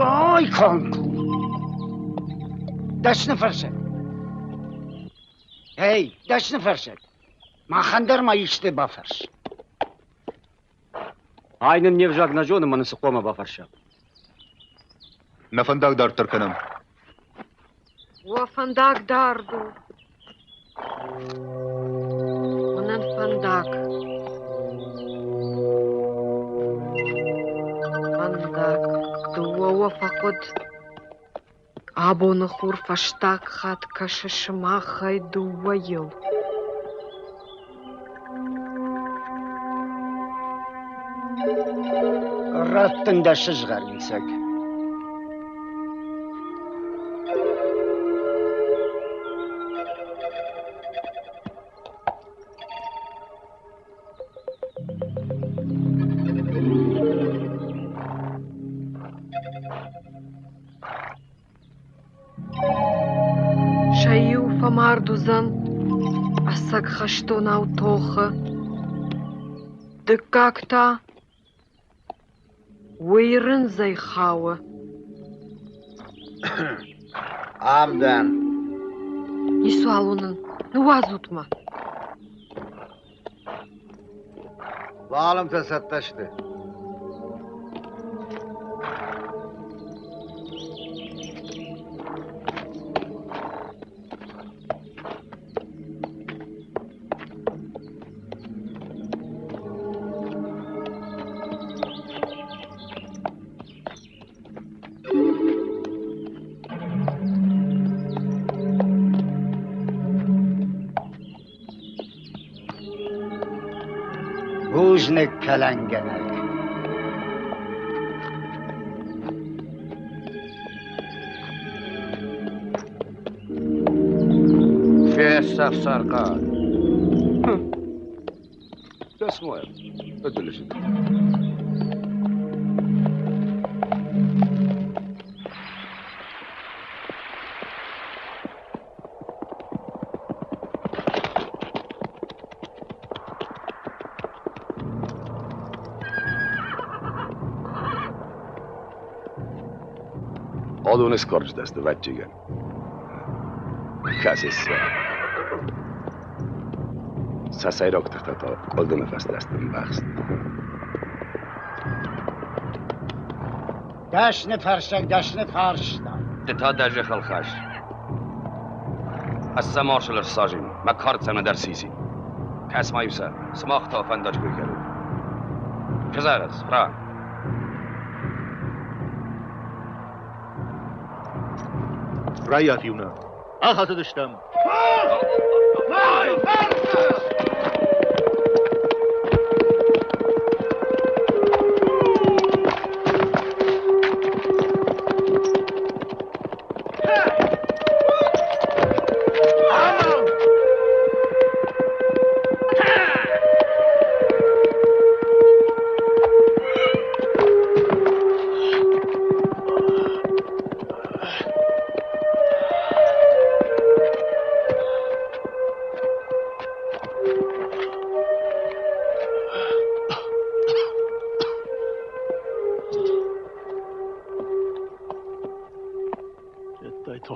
Ай, Канку! Дӕсны фӕрсӕг! Эй, дӕсны фӕрсӕг! Махӕн дӕр ма исты бафӕрс. Ай нын не взаг нӕ зоны, мӕ нын цы хъуамӕ бафӕрса? Нӕ фӕндаг дарддӕр кӕнӕм. Уӕ фӕндаг дард у. Мӕнӕн фӕндаг. Фӕндаг. Дыууӕ уӕ фӕхъуыд. Абоны хур фӕстаг хатт кӕсы сымахӕй дыууӕйыл. Ратт ын дӕ сызгъӕрин цӕг. Сӕ иу фӕмард уыдзӕн ӕцӕг хӕстонау тохы, дыккаг та уый рындзӕй хауы. Ам дӕн. Ницуал уынын. Ныууадзут мӕ. Лалымтӕ цӕттӕ сты. Бузныг, кӕлӕнгӕнӕг. Фесӕф сӕрхъӕд. Дӕсмойӕ, ӕдылы Адон скарджытӕ сты, ӕвӕццӕгӕн. Кӕсыс сӕ. Сӕ сӕйраг тыхтӕ та къуылдымы фӕстӕ сты ӕмбӕхст. Дӕсны фӕрсӕг дӕсны фарста. Ды та дӕ зӕххыл хӕс. Ӕз сӕ маршал ӕрсажин, мӕ кард сӕм ӕндӕр сисин. Кӕс-ма-иу сӕ, сымах та фӕндаджы кой кӕнут. Цы зӕгъыс, Франк? Раййаф-иу нӕ. Ахӕцыдыстӕм.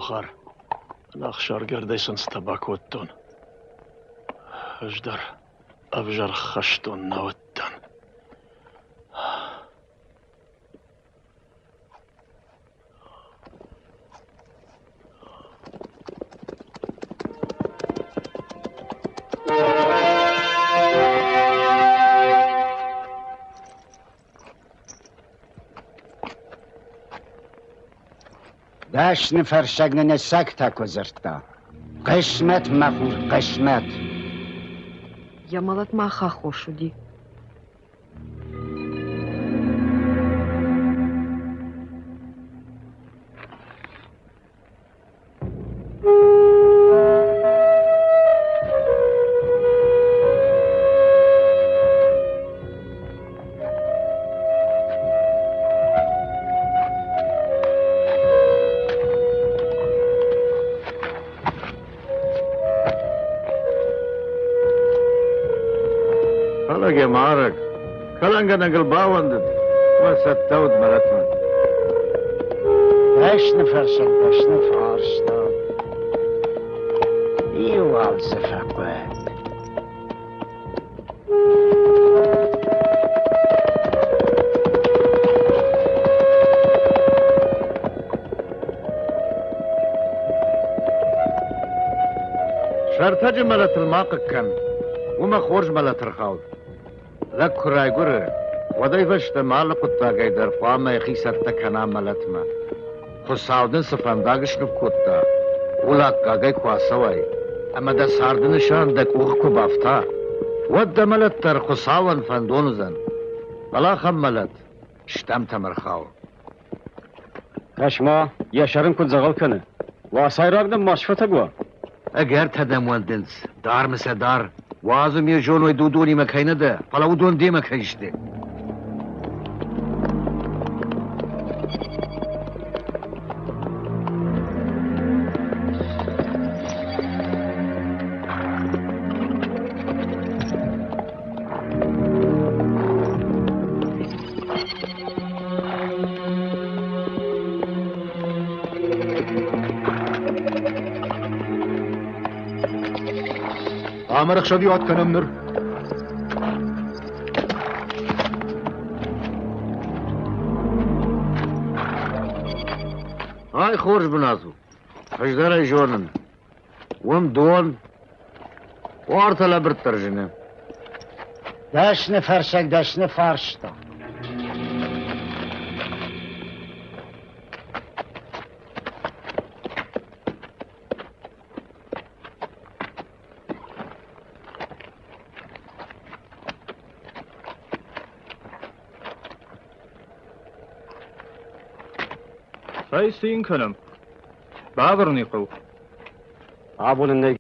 Охар, ӕнӕхсаргардӕй сын цытӕ бакодтон. Ӕз дӕр ӕвзӕр хӕстон нӕ уыдтӕн. Дӕсны фӕрсӕг нын ӕцӕгтӕ куы дзырдта. Хъысмӕт, мӕ хур, хъысмӕт! Йӕ мӕлӕт мах аххос уыди. Фӕлӕ йӕ марӕг, кӕлӕнгӕнӕгыл баууӕндыд ӕмӕ цӕттӕ уыд мӕлӕтмӕ. Дӕсны фӕрсӕг дӕсны фарста. Иу алдзы фӕхъуыд. Сӕртӕджы мӕлӕтыл ма хъыг кӕн, уымӕ хорз мӕлӕт ӕрхауд. Лӕг куы райгуыры, уӕдӕй фӕстӕмӕ алы хъуыддагӕй дӕр хъуамӕ йӕхи цӕттӕ кӕна мӕлӕтмӕ. Хуыцау дын цы фӕндаг сныв кодта, ууыл аккагӕй куы ацӕуай ӕмӕ дӕ царды нысан дӕ къухы куы бафта, уӕд дӕ мӕлӕт дӕр Хуыцауӕн фӕндон уыдзӕн. Фӕлӕ ахӕм мӕлӕт стӕмтӕм ӕрхауы. Кӕс-ма, йӕ сӕр ын куыд дзӕгъӕл кӕны. Уацайраг нӕм ма сфӕтӕг уа? Ӕгӕртӕ дӕм уӕндынц, дар мӕ сӕ дар. Уадз ме зоной ды уыдонимӕ кӕй нӕ дӕ, фӕлӕ уыдон демӕ кӕй сты. Ам ӕрӕхсӕвиуат кӕнӕм ныр. Ай хорз бынат у. Ӕз дӕр ӕй зонын. Уым дон, уартӕ лӕбырддӕр зыны. Дӕсны фӕрсӕг дӕсны фарста. Цӕй цин кӕнӕм? Бавӕрын ӕй хъӕуы. Абон ын нӕй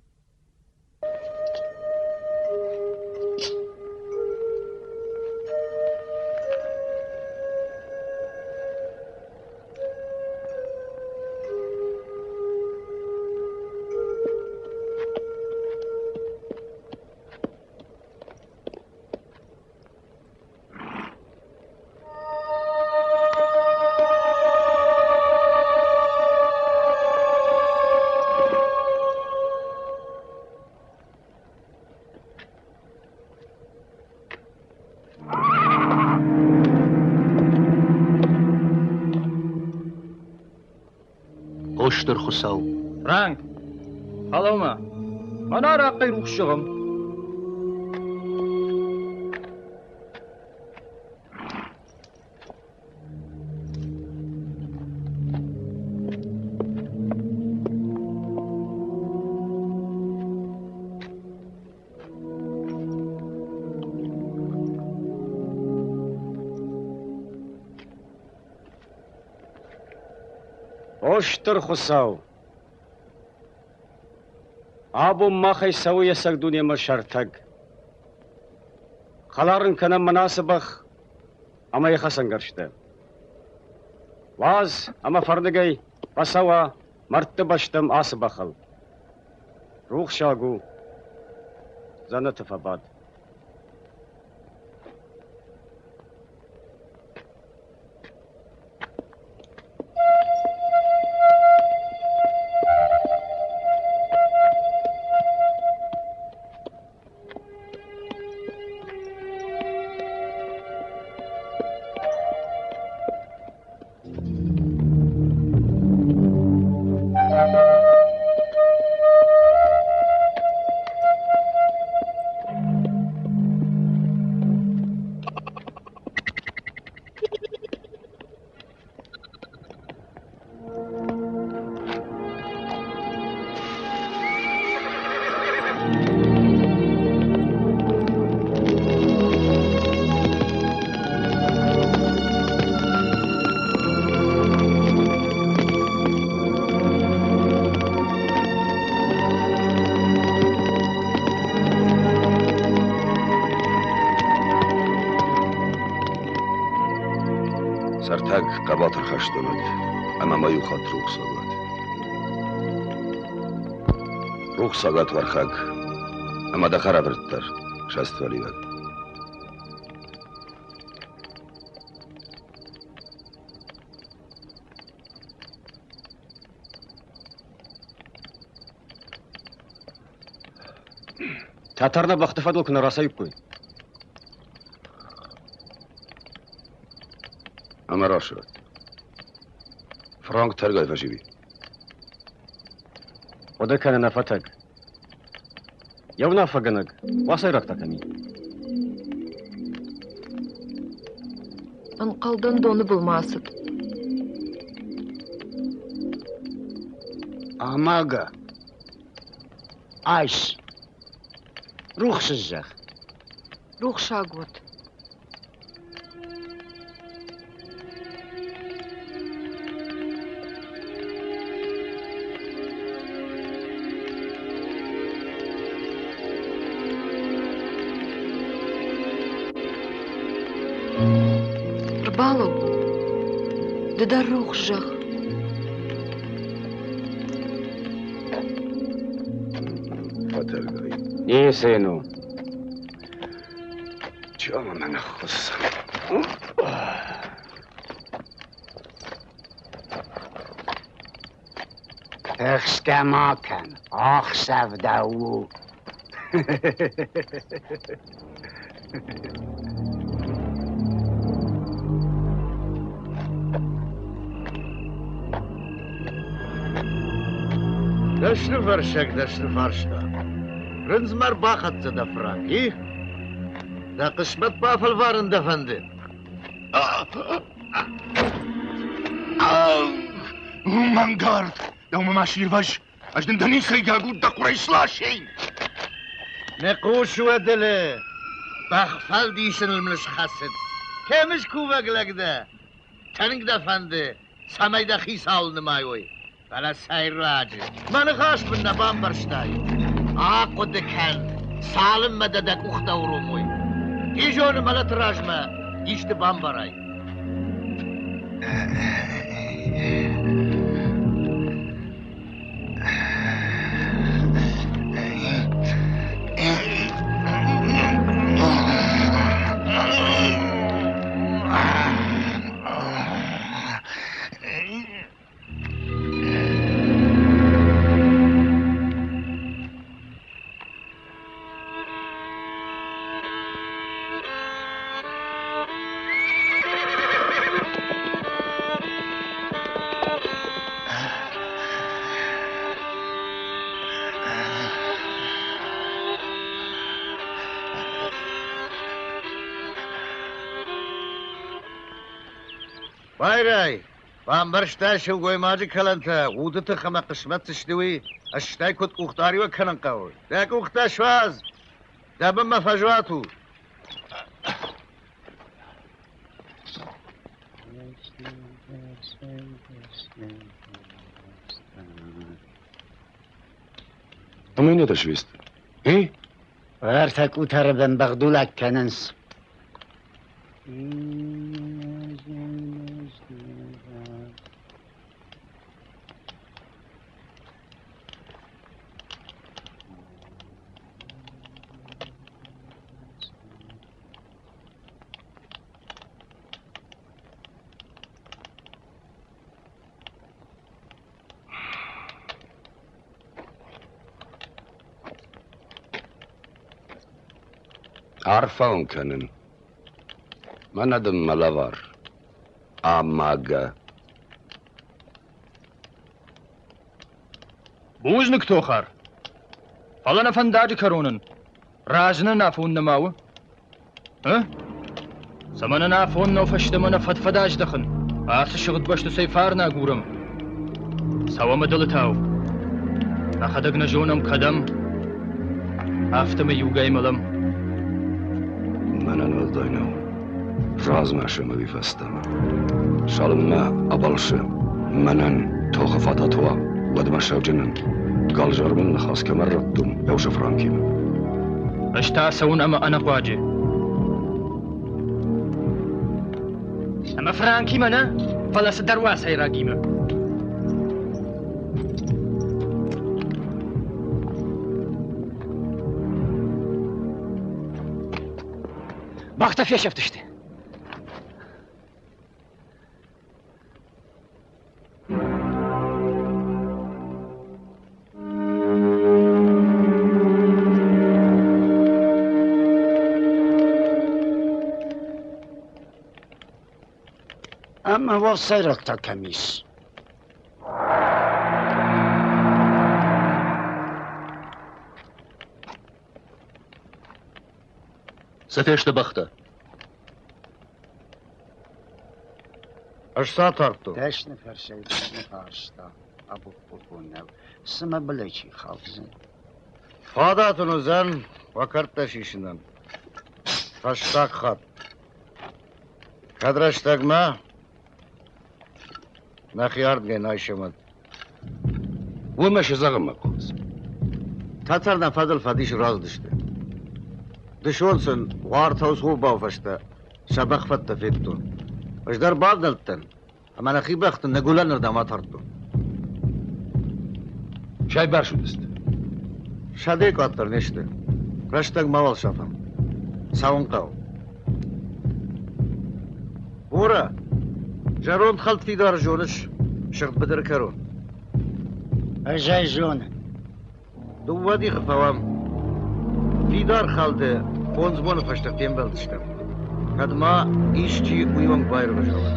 О стыр Хуыцау! Франк, фӕлӕуу-ма, мӕнӕ арахъхъӕй рухс зӕгъӕм. О стыр Хуыцау! Абон махӕй цӕуы йӕ цӕг дунемӕ сӕртӕг. Хӕлар ын кӕнӕм мӕн ацы бӕх ӕмӕ йӕ хӕцӕнгӕрзтӕ. Уадз ӕмӕ фӕрныгӕй фӕцӕуа мӕрдты бӕстӕм ацы бӕхыл. Рухсаг у, дзӕнӕты фӕбад. Фӕтӕг хъӕбатыр хӕстон уыд, ӕмӕ ма иу хатт рухсаг уӕд. Рухсаг уӕд Уӕрхӕг, ӕмӕ дӕ хӕрӕвӕрд дӕр сӕствӕливӕд. Тӕтӕр нӕ бӕхты фӕдыл куы нӕ рацӕуиккой. Ӕмӕ рӕсугъд. Франк тӕргай фӕсиви. Хъуыды кӕны нӕ фӕтӕг. Йӕ уынаффӕгӕнӕг уацайраг та кӕм и? Ӕнхъӕлдӕн доны былмӕ ацыд. Амага. Айс. Рухс зӕгъ. Рухсаг уӕд. Рбалӕуу, ды дӕр рухс зӕгъ. Фӕтӕргай. Ницы у. Чома мӕ ныххуысс. Тыхсгӕ ма кӕн, ахсӕв дӕ у. Дӕсныфӕрсӕг дӕсны фарста. Рындзмӕ ӕрбахӕццӕ дӕ франк, и? Дӕ хъысмӕт бафӕлварын дӕ фӕнды? Мӕнгард! Дӕумӕ ма сирвӕз! Ӕз дын дӕ ницӕййаг уд дӕ хъуырӕй сласин! Ныхъхъус у, ӕдылы! Бӕх фӕлдисыныл мын схӕцыд. Кӕм скувӕг лӕг дӕ? Тынг дӕ фӕнды, цӕмӕй дӕ хицауыл нымайой. Фӕлӕ сӕйраджы, мӕ ныхас мын нӕ бамбӕрстай. Ахъуыды кӕн, цалынмӕ дӕ дӕ къухтӕ уромой. Чи зоны, мӕлӕты размӕ исты бамбарай. Байрай, бамбӕрстай сылгоймаджы кӕлӕнтӕ, уды тых ӕмӕ хъысмӕт цы сты, уый, стӕй куыд къухдариуӕг кӕнын хъӕуы. Дӕ къухтӕ суадз, дӕ бынмӕ фӕзуат у. Ӕмӕ иннӕтӕ свист. И? Ӕртӕ къутӕры бын бӕгъдулӕг кӕнынц. Арфӕ уын кӕнын. Мӕнӕ дын мӕ лӕвар. Амагӕ. Бузныг, Тохар. Фӕлӕ нӕ фӕндаджы кӕронӕн разынын афон нӕма у? Ы? Цӕмӕн ын афон нӕу фӕстӕмӕ нӕ фӕд-фӕд аздӕхын? Ацы сыгъд бӕсты цӕй фарн агурӕм? Цӕуӕм ӕдылытау. Нӕхӕдӕг нӕ зонӕм кӕдӕм, афтӕмӕй иугай мӕлӕм. Мӕнӕн уӕлдай нӕу, размӕ сӕм ӕви фӕстӕмӕ. Цалынмӕ абалсы мӕнӕн тохы фадат уа, уӕдмӕ сауджынӕн галзармыл ныхас кӕмӕн радтон, Еусы Франкимӕ. Ӕз та цӕуын ӕмӕ ӕнӕхъуаджы. Ӕмӕ франкимӕ нӕ, фӕлӕ цыдӕр уацайрагимӕ. Бӕхтӕ фесӕфтысты. Ӕмӕ уацайраг та кӕм ис? Цы фесты бӕхтӕ? Ӕз сӕ атардтон. Дӕсны фӕрсӕй дӕсны фарста абухбухон нӕу. Цымӕ былӕй чи хаудзӕн? Фадат ын уыдзӕн уӕ кӕрдтӕ сисынӕн. Фӕстаг хатт. Кӕд рӕстӕгмӕ нӕхи ардгӕй нӕ айсӕм уӕд. Уымӕ шы зӕгъынмӕ хъавыс? Тӕтӕр нӕ фӕдыл фӕдис рацыдысты. Дысон сын уартӕ Усгобауы фӕстӕ сӕ бӕхфӕдтӕ федтон. Ӕз дӕр бавнӕлдтӕн ӕмӕ нӕхи бӕхты ныгуылӕнырдӕм атардтон. Цӕйбӕрц уыдысты? Сӕдӕйы къаддӕр не сты. Рӕстӕг мауал сафӕм. Цӕуын хъӕуы. Бора, зӕронд хӕлд фидар зоныс сыгъд быдыры кӕрон? Ӕз ӕй зонын. Дыууӕ дихы фӕуӕм. Фидар хӕлды фондз боны фӕстӕ фембӕлдыстӕм. Кӕд ма исчи уый онг баирвӕза, уӕд.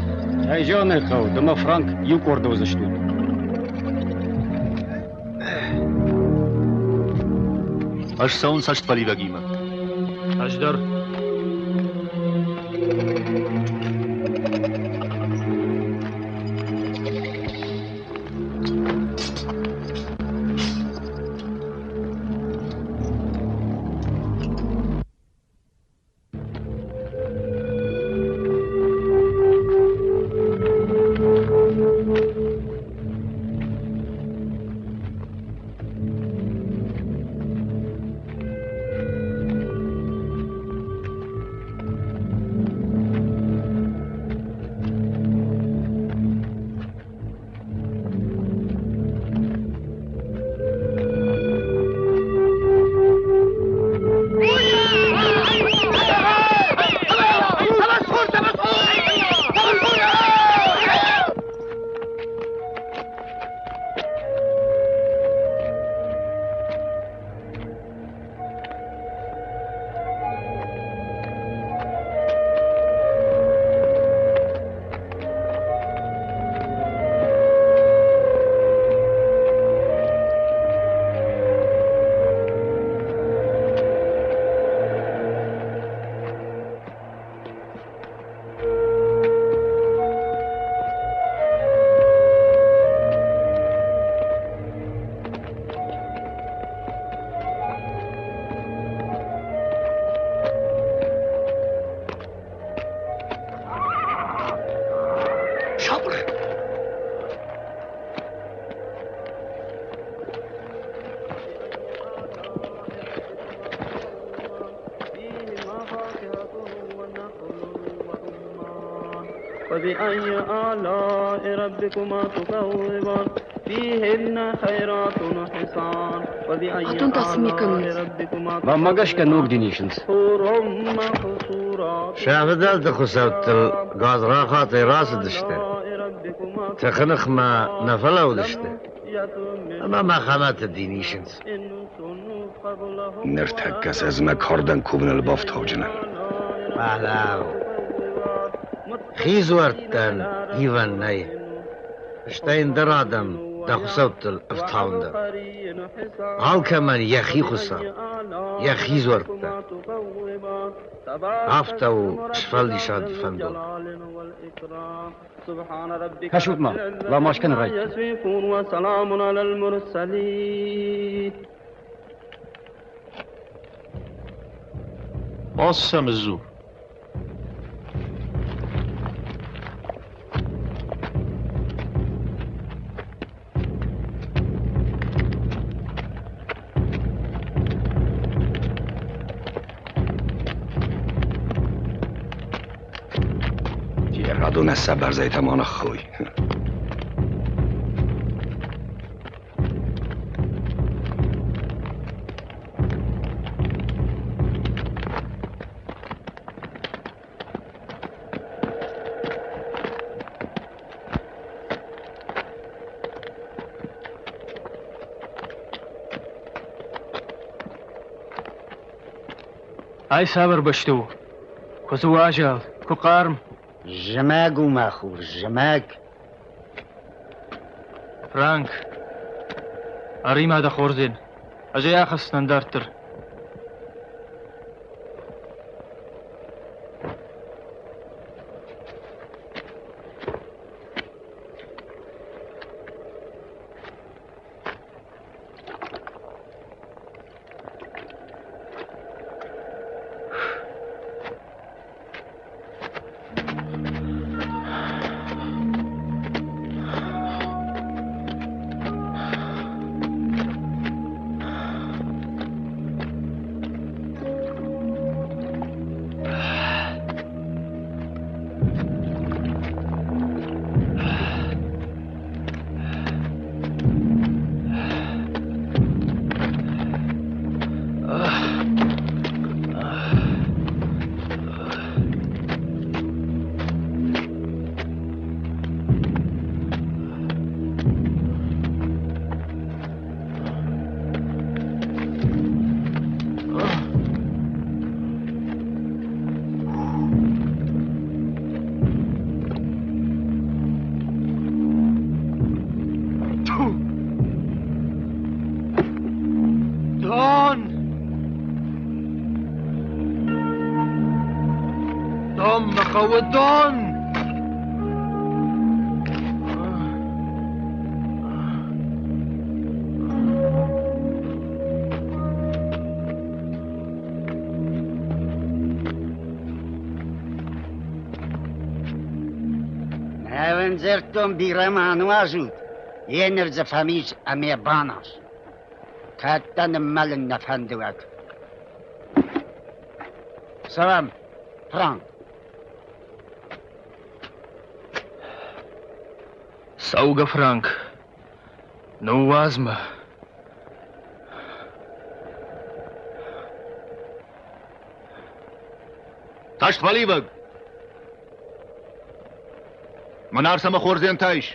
Кӕй зӕгъын ӕй хъӕуы, ды мӕ Франк иу къорды уыдзыстут. Ӕз цӕуын цӕстфӕливӕгимӕ. Ӕз дӕр. Сабыр! فبأي آلاء ربكما تكذبان فيهن خيرات حسان وبأي Адон та цы ми кӕнынц? Мӕнмӕ гӕсгӕ ног дин исынц. Сӕ фыдӕлты хуыцӕуттыл гадзрахатӕй рацыдысты, тыхы ныхмӕ нӕ фӕлӕууыдысты ӕмӕ Мӕхӕмӕты дин исынц. Ныртӕккӕ сӕ ӕз мӕ кардӕн кувыныл бафтауджынӕн. Фӕлӕуу. Хи дзуӕрттӕн ивӕн нӕй. Стӕй ӕндӕр адӕм дӕ хуыцӕуттыл ӕфтауын дӕр. Алкӕмӕн йӕхи хуыцау, йӕхи дзуӕрттӕ. Афтӕ у сфӕлдисады фӕндон. Кӕсут-ма, ламаз кӕны райдыдта. Бац сӕм сдзур. Радон сӕ бӕрзӕйтӕ ма ныххой. Ай цавӕр бӕстӕ у? Куы дзы уазал, куы хъарм. Зымӕг у, мӕ хур, зымӕг. Франк, ӕри-ма дӕ хордзен. Ӕз ӕй ахӕсдзынӕн дарддӕр. Дон! Дон мӕ хъӕуы, дон! Нӕ уын дзырдтон, бирӕ ма нуазут, еныр дзы фӕмиз ӕмӕ баназ. Кӕд дӕ ныммӕлын нӕ фӕнды, уӕд. Цӕуӕм, Франк. Цӕугӕ, Франк. Ныууадз мӕ. Цӕстфӕливӕг! Мӕн арс ӕмӕ хордзентӕ ис.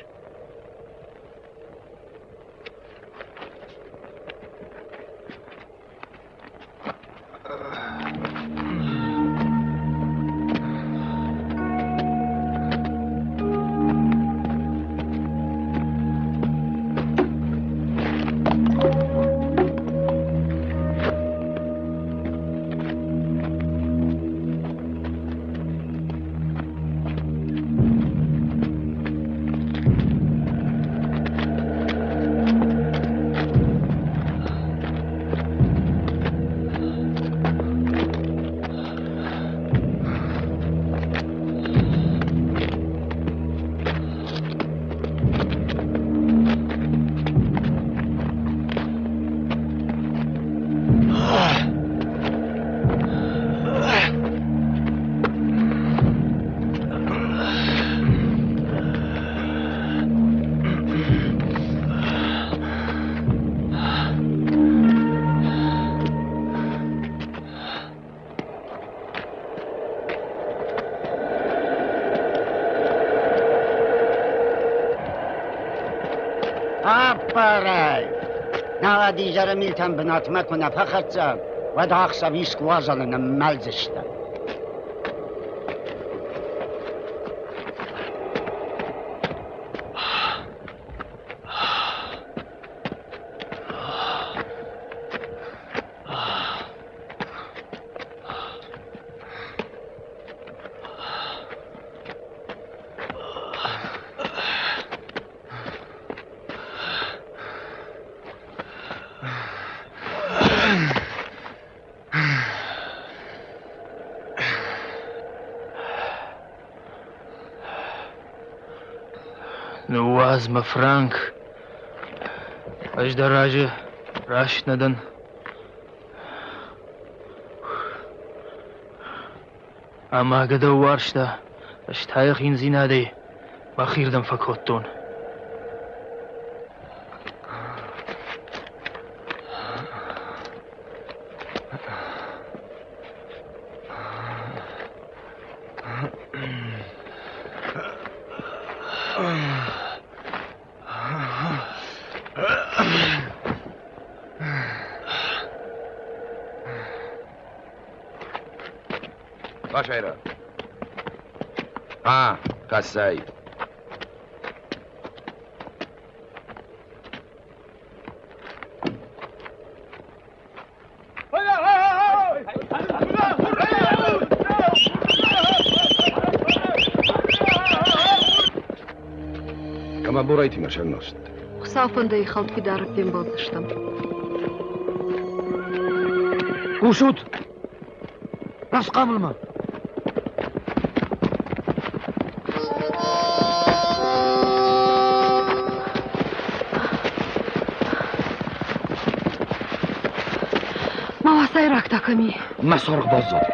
Аппарай! Науӕд изӕры милтӕм бынатмӕ куы нӕ фӕхӕццӕ, уӕд ӕхсӕв искуы уазалы ныммӕлдзыстӕм. Ныууадз мӕ, Франк. Ӕз дӕ разы раст нӕ дӕн. Ӕмӕ дӕу уарзта. Ӕз та йӕ хиндзинадӕй мӕхирдӕм фӕкодтон. Башайра. А, кӕцӕй? Кӕмӕ Борайтимӕ сӕнност? Хуыцау фӕндӕй хӕлд фидары фембӕлдзыстӕм. Хъусут? Расхъамылмӕ! Мӕ уацайраг та кӕм и? Мӕ саргъ баззад.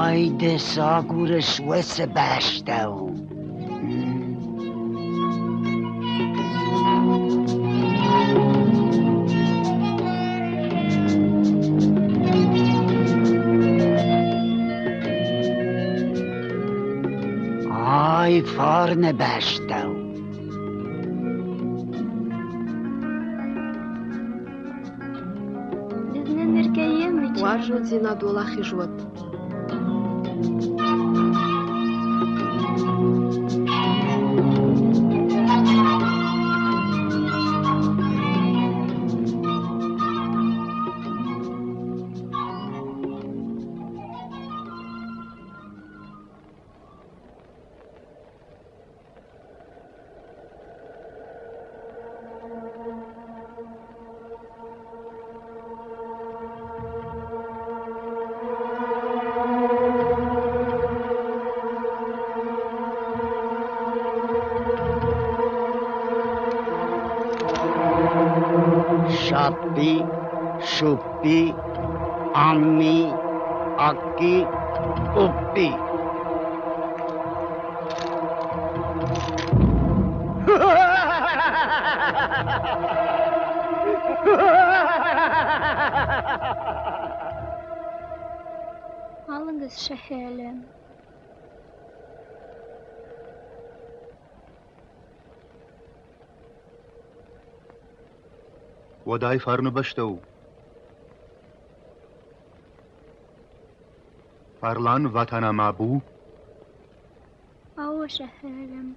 Ай ды цы агурыс уыцы бӕстӕ у? Ай фарны бӕстӕ у. Уарзондзинад уӕлахиз уӕд! Саппи, Суппи, Амми, Акки, Уппи. Alınız şehirlim. Уӕд ай фарны бӕстӕ у. Фарлан ватана бу. Ауа şehirlim.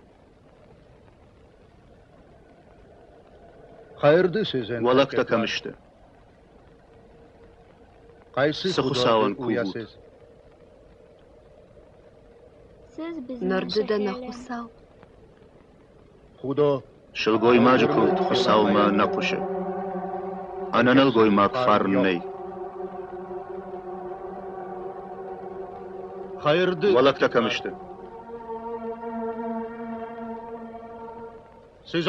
Уӕлӕгтӕ кӕм сты? Цы Хуыцауӕн кувут? Ныр ды дӕ нӕ Хуыцау. Сылгоймаджы куывд Хуыцаумӕ нӕ хъуысы. Ӕнӕ нӕлгоймаг фарн нӕй. Хӕрды. Уӕ лӕгтӕ кӕм сты?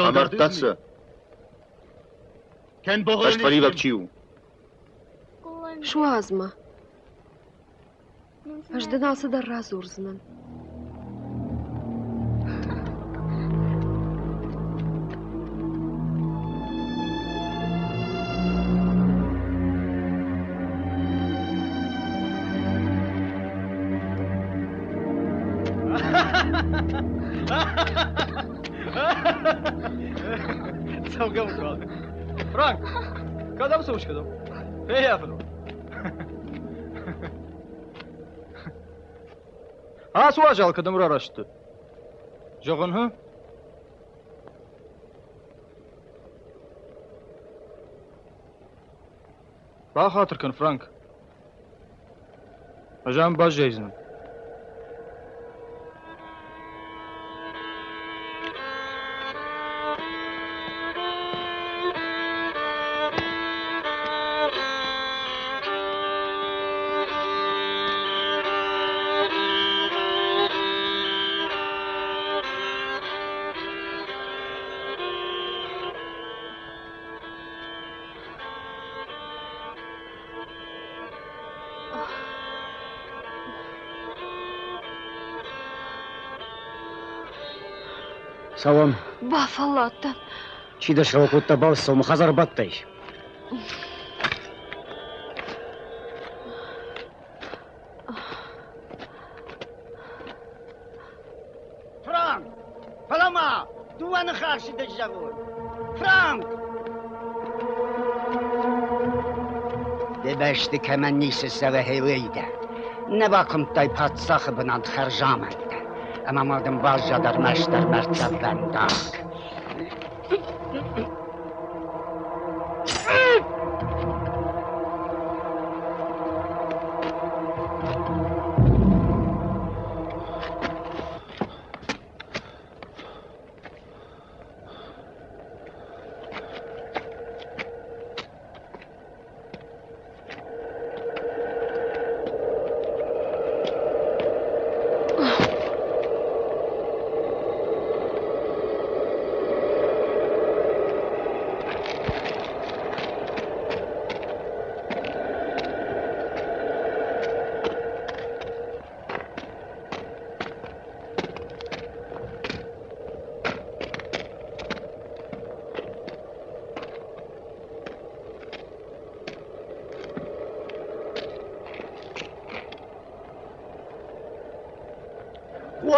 Амардтат сӕ? Хӕстфӕливӕг чи у? Суадз мӕ. Ӕз дын алцыдӕр радзурдзынӕн. Цӕугӕ ут Франк, кӕдӕм цӕуыс, кӕдӕм? Феййафын. Ацы уазал кӕдӕм рараст ты? Зӕгъын, хы? Бахатыр кӕн, Франк. Ӕз ам баззайдзынӕн. Цӕуӕм. Бафӕлладтӕн. Чи дӕ срау кодта балц, сӕумӕ хӕдзар бадтӕй. Франк! Фӕлӕ ма дыууӕ ныхасы дӕ зӕгъон. Франк! Дӕ бӕсты кӕмӕн ницы цӕуы Хелейдӕ. Нӕ бакуымдтай паддзахы бынат хӕрзамӕндтӕ, ӕмӕ ма дын баззад ӕрмӕстдӕр мӕрдтӕввӕндаг.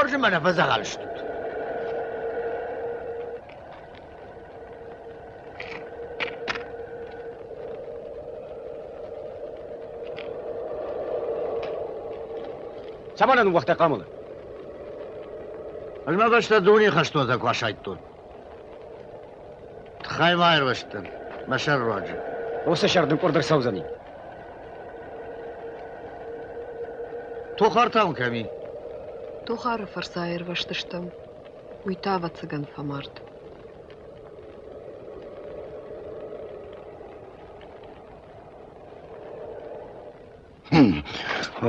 Хорз ӕмӕ нӕ фӕдзӕгъӕл стут. Цӕмӕн ныууагътай хъамылы? Ӕз мӕ бӕстӕ дунейы хӕстонтӕ куы асайдтон. Тыххӕй ма аирвӕзтӕн мӕ сӕр руаджы. Уыцы сӕр дын къуырд ӕрцӕудзӕни. Тохар та уын кӕм и? Тохары фӕрцы аирвӕзтыстӕм. Уый та, ӕвӕццӕгӕн, фӕмард.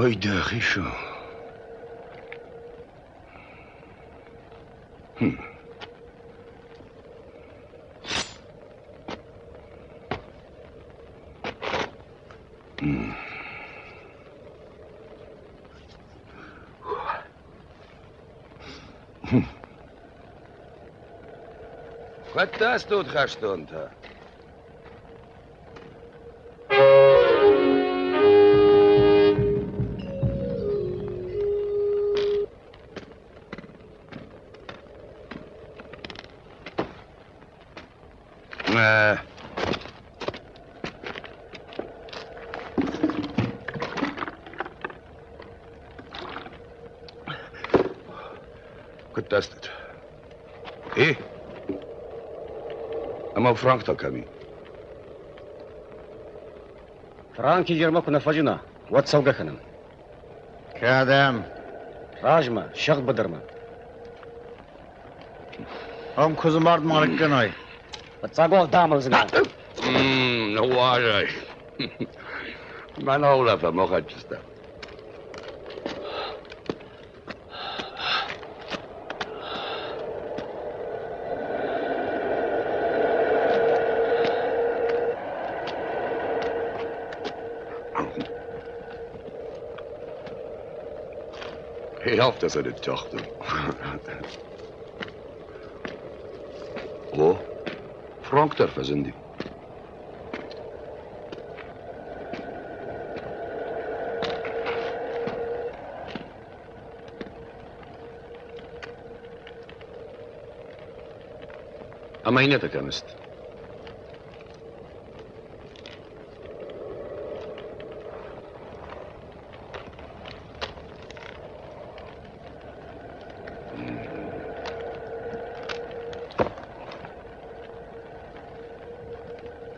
Ой, дӕхи шу. Куыдтӕ стут, хӕстонтӕ? Куыдтӕ стут? И? Ӕмӕ Франк та кӕм и? Франк изӕрмӕ куы нӕ фӕзына, уӕд цӕугӕ кӕнӕм. Кӕдӕм? Размӕ, сыгъд быдырмӕ. Ам куыдзы мард ма ныккӕнай. Фыццаг уал дӕ амӕлдзынӕн. Ныууазай. Мӕн аулӕфӕм, охӕджджыстӕ. Гъе афтӕ сӕ ныттӕхтон. О, фронк дӕр фӕзынди. Ӕмӕ иннӕтӕ кӕм сты?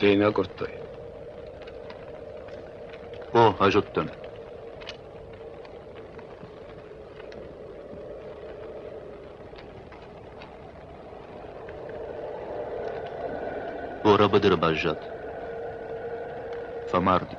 Ды нӕ куырдтай? О, ӕз уыдтӕн. Бора быдыры баззад. Фӕмарди.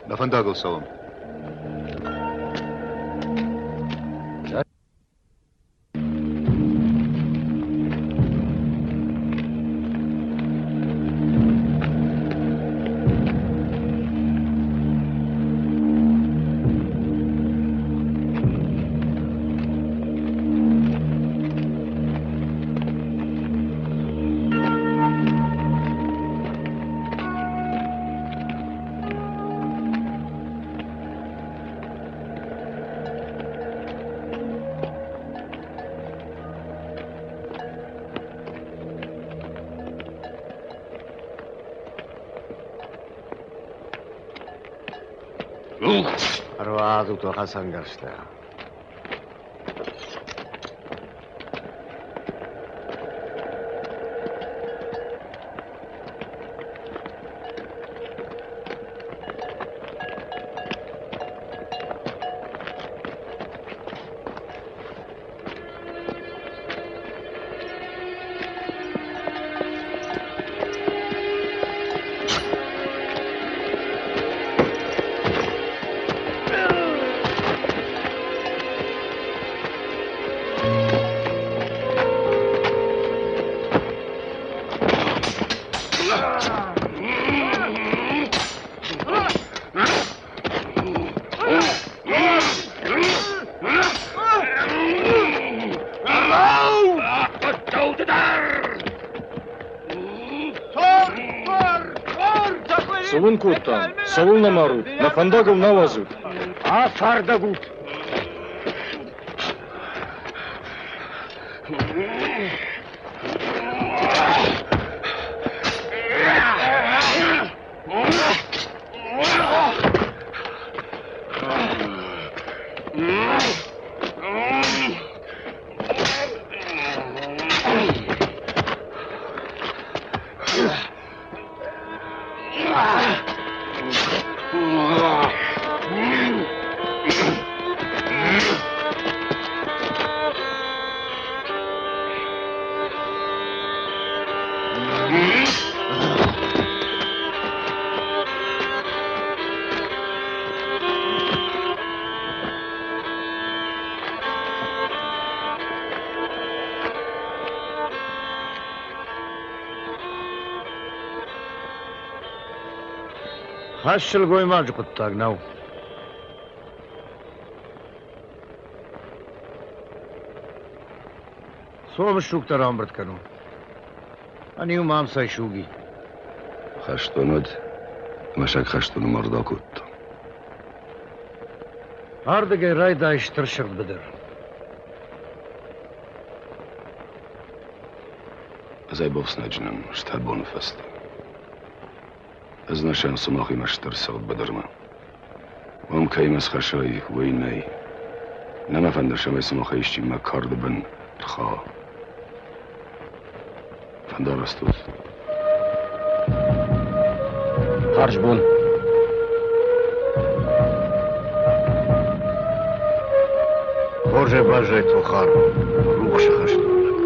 Нӕ фӕндагыл цӕуӕм. Ӕруадзут уӕ хӕцӕнгӕрзтӕ. Цы уын кодтам? Цӕуылнӕ марут? Нӕ фӕндагыл нӕ уадзут? Афардӕг ут! Хӕс сылгоймаджы хъуыддаг нӕу. Цом сугтӕ рамбырд кӕнон. Ӕниу мӕм цӕй суг и? Хӕстон уыд ӕмӕ саг хӕстоны мард акодта. Ардыгӕй райдай стыр сыгъд быдыр. Ӕз ӕй бафснайджынӕн стӕ боны фӕстӕ. Ӕз нӕ сӕн сымахимӕ стыр сыгъд быдырмӕ. Уым кӕимӕ схӕссай, уый нӕй. Нӕ мӕ фӕнды, цӕмӕй сымахӕй исчи мӕ карды бын рхауа. Фӕндараст ут. Хӕрзбон. Хорзӕй баззай, Тохар, рухсы хӕстон лӕг.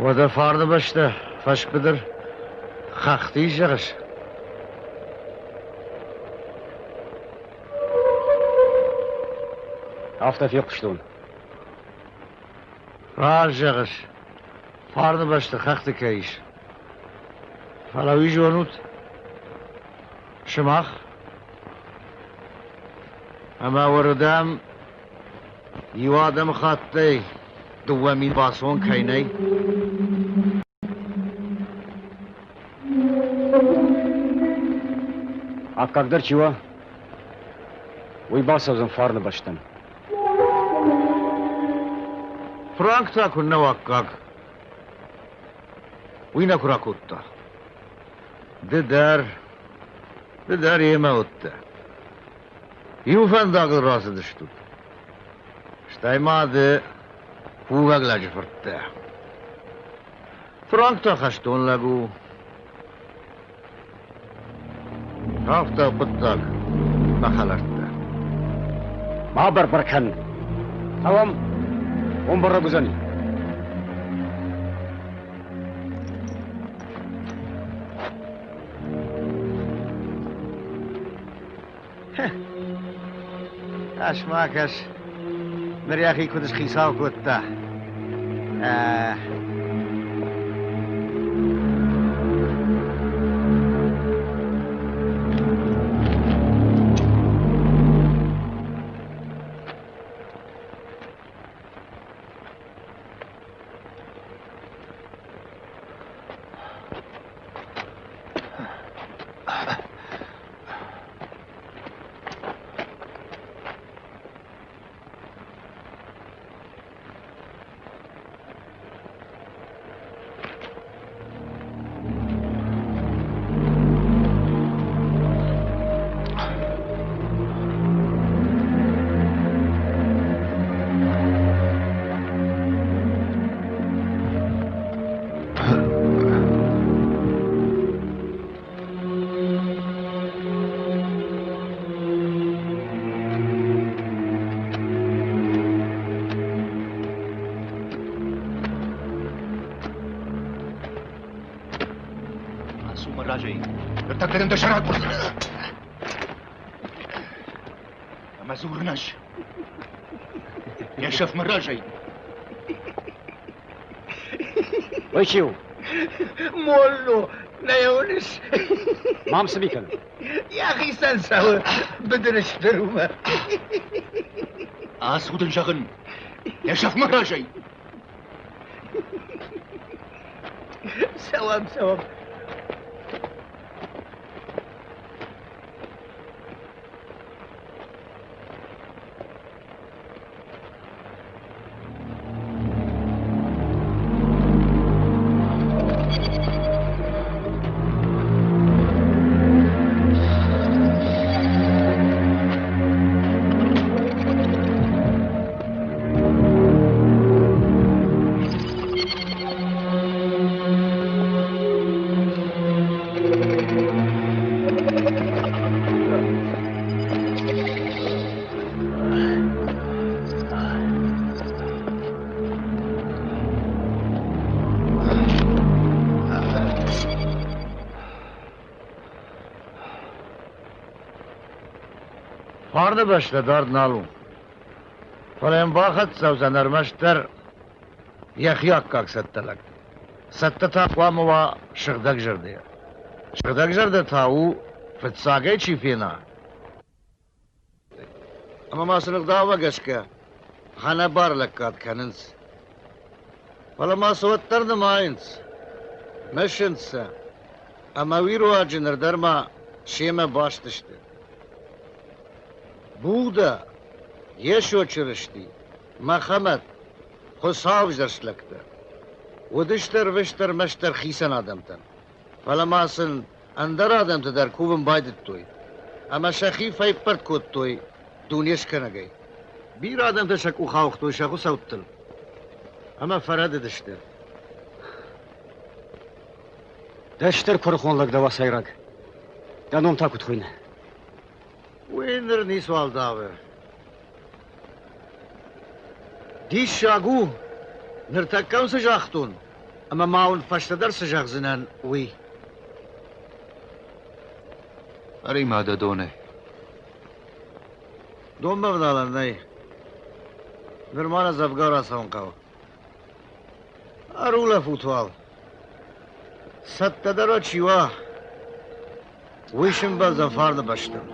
Уӕдӕ фарны бӕстӕ, фӕсбыдыр, хӕхты ис, зӕгъыс? Афтӕ фехъуыстон. Раст зӕгъыс, фарны бӕсты хӕхты кӕй ис. Фӕлӕ уый зонут, сымах ӕмӕ уырдӕм иу адӕмыхаттӕй 2000 бацон кӕй нӕй. Аккагдӕр чи уа, уый бацӕудзӕн фарны бӕстӕм. Франк та куыннӕ у аккаг, уый нӕ куы ракодта. Ды дӕр, ды дӕр йемӕ уыдтӕ. Иу фӕндагыл рацыдыстут. Стӕй ма ды кувӕг лӕджы фырт дӕ. Франк та хӕстон лӕг у. Афтӕ хъуыддаг, мӕ хӕлӕрттӕ. Ма бӕр-бӕр кӕн. Цӕуӕм, уым бӕрӕг уыдзӕни. Кӕс-ма, кӕс, ныр йӕхи куыд схицау кодта. Ацу мӕ разӕй. Ныртӕккӕ дын дӕ сӕр акъуырдзынӕн. Ӕмӕ дзурын ӕз. Йӕ сӕф мӕ разӕй. Ой, чи у? Молло, нӕ йӕ уыныс? Мам цы ми кӕны? Йӕхицӕн цӕуы быдыры стыр уымӕ. Ацу дын зӕгъын, йӕ сӕф мӕ разӕй. Цӕуӕм, цӕуӕм. Фарны бӕстӕ дард нал у. Фӕлӕ йӕм бахӕццӕ уыдзӕн ӕрмӕстдӕр йӕхи аккаг цӕттӕ лӕг. Цӕттӕ та хъуамӕ уа сыгъдӕгзӕрдӕйӕ. Сыгъдӕгзӕрдӕ та у, фыццагӕй чи фена, ӕмӕ ма сын ӕгъдаумӕ гӕсгӕ ӕнӕбары лӕггад кӕнынц. Фӕлӕ ма сӕ уӕддӕр нымайынц, мысынц сӕ, ӕмӕ уый руаджы ныр дӕр ма семӕ баст сты. Будда, Йесо Чырысти, Мӕхӕмӕт, Хуыцау ӕвзӕрст лӕгтӕ. Уыдысты ӕрвыст ӕрмӕстдӕр хицӕн адӕмтӕн. Фӕлӕ ма сын ӕндӕр адӕмты дӕр кувын байдыдтой ӕмӕ сӕхи фӕиппӕрд кодтой Дунескӕнӕгӕй. Бирӕ адӕмтӕ сӕ къух ауыгътой сӕ хуыцӕуттыл ӕмӕ фӕрӕдыдысты. Дӕ стыр куырыхон лӕг дӕ уацайраг. Дӕ ном та куыд хуыйны? Уый ныр ницуал давы. Диссаг у, ныртӕккӕ цы загътон. Ӕмӕ ма уын фӕстӕдӕр цы зӕгъдзынӕн, уый. Ӕри-ма дӕ донӕй. Донмӕ вналӕн нӕй. Нырма нӕ дзӕвгар ацӕуын хъӕуы. Ӕрулӕфут уал. Цӕттӕдӕр уӕ чи уа, уый сымбӕлдзӕн фарны бӕстыл.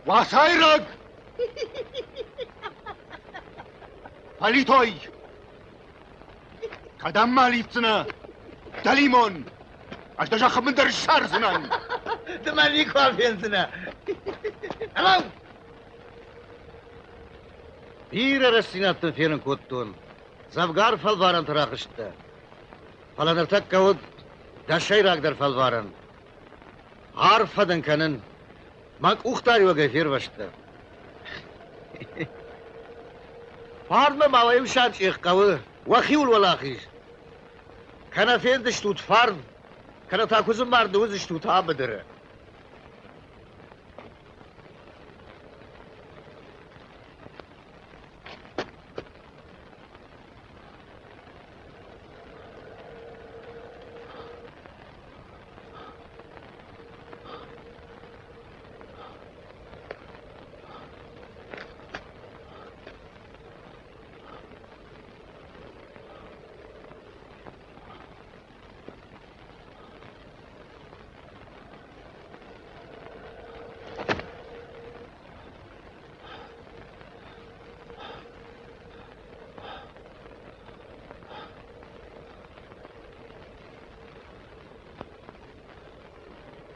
Уацайраг! Фӕлитой! Кӕдӕм ма лидздзынӕ? Дӕлимон! Ӕз дӕ зӕххы бын дӕр ссардзынӕн! Ды мӕ никуал фендзынӕ. Алау! Бирӕ рӕстдзинӕдтӕ фенын кодтон, дзӕвгар фӕлварӕнты рахызттӕ. Фӕлӕ ныртӕккӕ уыд дӕ сӕйрагдӕр фӕлварӕн. Арфӕ дын кӕнын, мӕ къухдариуӕгӕй фервӕзтӕ. Фарнмӕ ма уӕ иу санчъех хъӕуы, уӕхиуыл уӕлахиз. Кӕнӕ фендыстут фарн, кӕнӕ та куыдзы мард уыдзыстут а быдыры.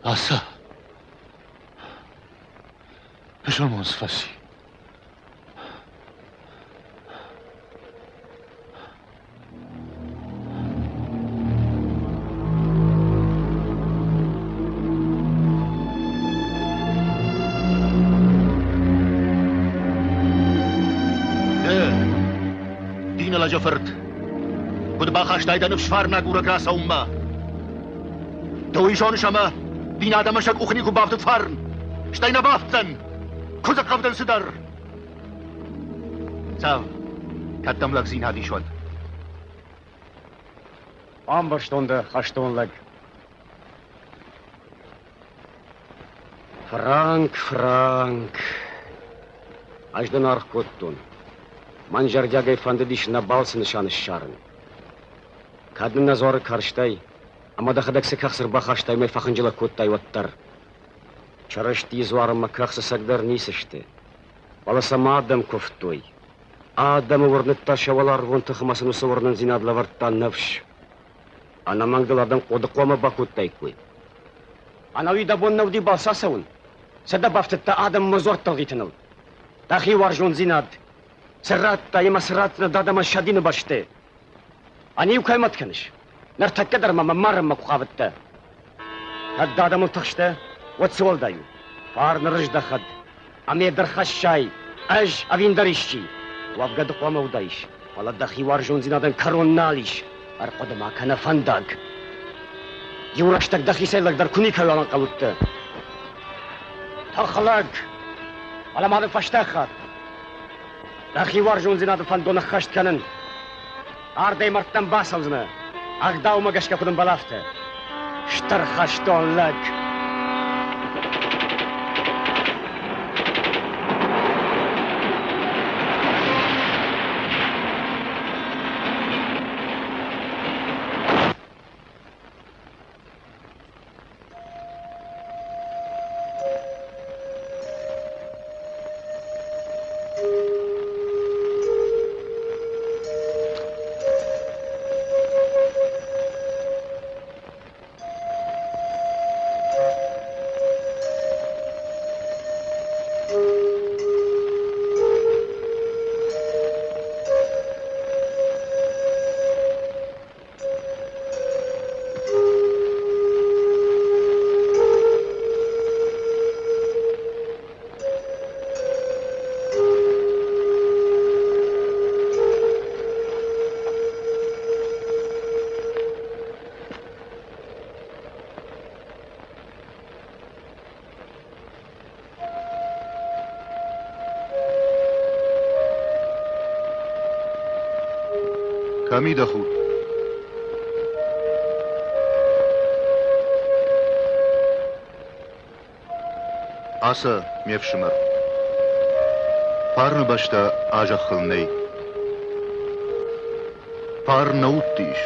Ацӕ, пысылмон цы фӕци? Ды, дины лӕджы фырт, куыд бахастай дӕ ныфс фарнагурӕг рацӕуынмӕ? Ды уый зоныс ӕмӕ дин адӕмӕн сӕ къухы никуы бафтыд фарн, стӕй нӕ бафтдзӕн, куыдзы хъӕвдын цыдӕр. Цӕв, кӕд дӕм лӕгдзинад ис, уӕд. Бамбӕрстон дӕ, хӕстон лӕг. Франк, Франк, ӕз дын аргъ кодтон. Мӕн зӕрдиагӕй фӕндыдис нӕ балцы нысан ссарын. Кӕд нын нӕ дзуары карстай, ӕмӕ дӕхӕдӕг цы кӕхц ӕрбахастай мӕ фӕхынджылӕг кодтай, уӕддӕр. Чырыстийы дзуармӕ кӕхцы цӕг дӕр ницы сты, фӕлӕ сӕм адӕм куывтой. Адӕмы уырныдта сӕ уӕларвон тых ӕмӕ сын уыцы уырнындзинад лӕвӕрдта ныфс. Ӕнӕмӕнг дыл адӕм хъоды хъуамӕ бакодтаиккой. Ӕнӕуи дӕ бон нӕ уыди балц ацӕуын, цы дӕ бафтыдта адӕммӕ дзуӕрттӕ ӕлгъитыныл? Дӕхи уарзондзинад цы радтай ӕмӕ цы ратдзынӕ дӕ адӕмӕн сӕ дины бӕсты? Ӕниу кӕй мӕт кӕныс? Ныртӕккӕ дӕр ма мӕ марынмӕ куы хъавыдтӕ. Кӕд дӕ адӕмыл тыхстӕ, уӕд цы уӕлдай у? Фарн рыздӕхӕд, ӕмӕ дӕр хӕссай, ӕз ӕви ӕндӕр исчи. Уӕвгӕ ды хъуамӕ уыдаис, фӕлӕ дӕхи уарзондзинадӕн кӕрон нал ис. Ӕрхъуыды ма кӕнӕ фӕндаг. Иу рӕстӕг дӕхицӕй лӕгдӕр куы никӕйуал ӕнхъӕл уыдтӕ. Тыхлӕг! Фӕлӕ ма дын фӕстаг хатт. Дӕхи уарзондзинады фӕндон ӕххӕст кӕнын. Ардӕй мӕрдтӕм бацӕудзынӕ, ӕгъдаумӕ гӕсгӕ куыд ӕмбӕлы, афтӕ. Стыр хӕстон лӕг! Кӕм и дӕ худ? Ацӕ, ме фсымӕр. Фарны бӕстӕ а зӕххыл нӕй. Фарн нӕ удты ис.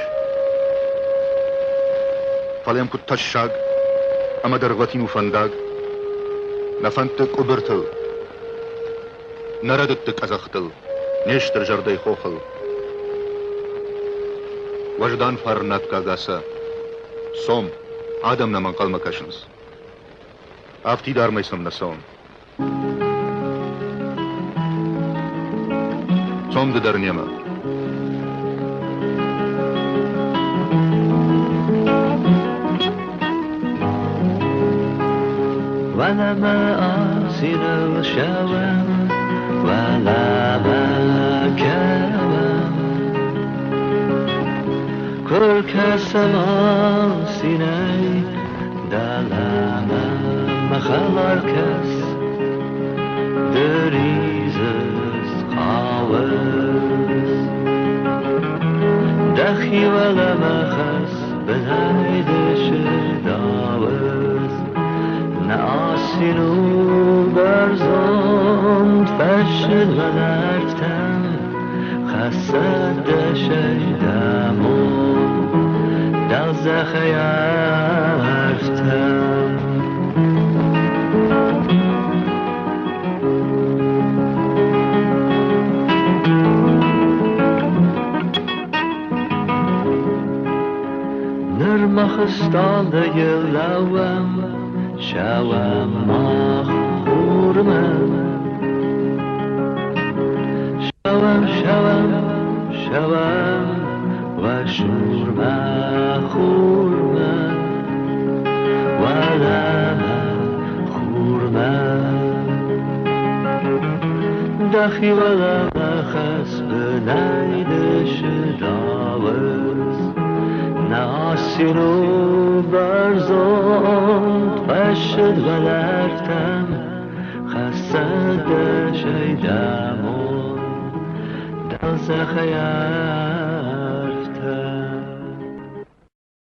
Фӕлӕ йӕм куыд тӕссаг ӕмӕ дӕргъвӕтин у фӕндаг, нӕ фӕндты къуыбыртыл, нӕ рӕдыдты къӕдзӕхтыл, не стыр зӕрдӕйы хохыл. Уӕздан фарн аккаг Ацӕ. Цом, адӕм нӕм ӕнхъӕлмӕ кӕсынц. Афтидармӕй сӕм нӕ цӕуӕм. Цом ды дӕр немӕ. Уӕлӕмӕ асиныл ссӕуӕм, уӕлӕмӕ кӕуӕм. Куы ркӕсӕм асинӕй дӕлӕмӕ, мӕ хӕлар кӕс, ды ризыс, хъавыс. Дӕхи уӕлӕмӕ хӕсс, бынӕй ды сдавыс. Нӕ асин у бӕрзонд, фӕсчъыл уӕлӕрвтӕм, хӕссӕд дӕ сӕрдамон, дӕлдзӕхӕй ӕрвтӕм. Ныр мах стъалыйы лӕууӕм, Сӕуӕм мах хурмӕ. Сӕуӕм, сӕуӕм, сӕуӕм, уӕ сурмӕ, хурмӕ, уӕлӕмӕ, хурмӕ. Дӕхи уӕлӕмӕ хӕс бынӕй ды сдавыс. Нӕ асин у бӕрзонд, фӕсчъыл уӕлӕрвтӕм, хӕссӕд дӕ сӕйдамон, дӕлдзӕхӕй.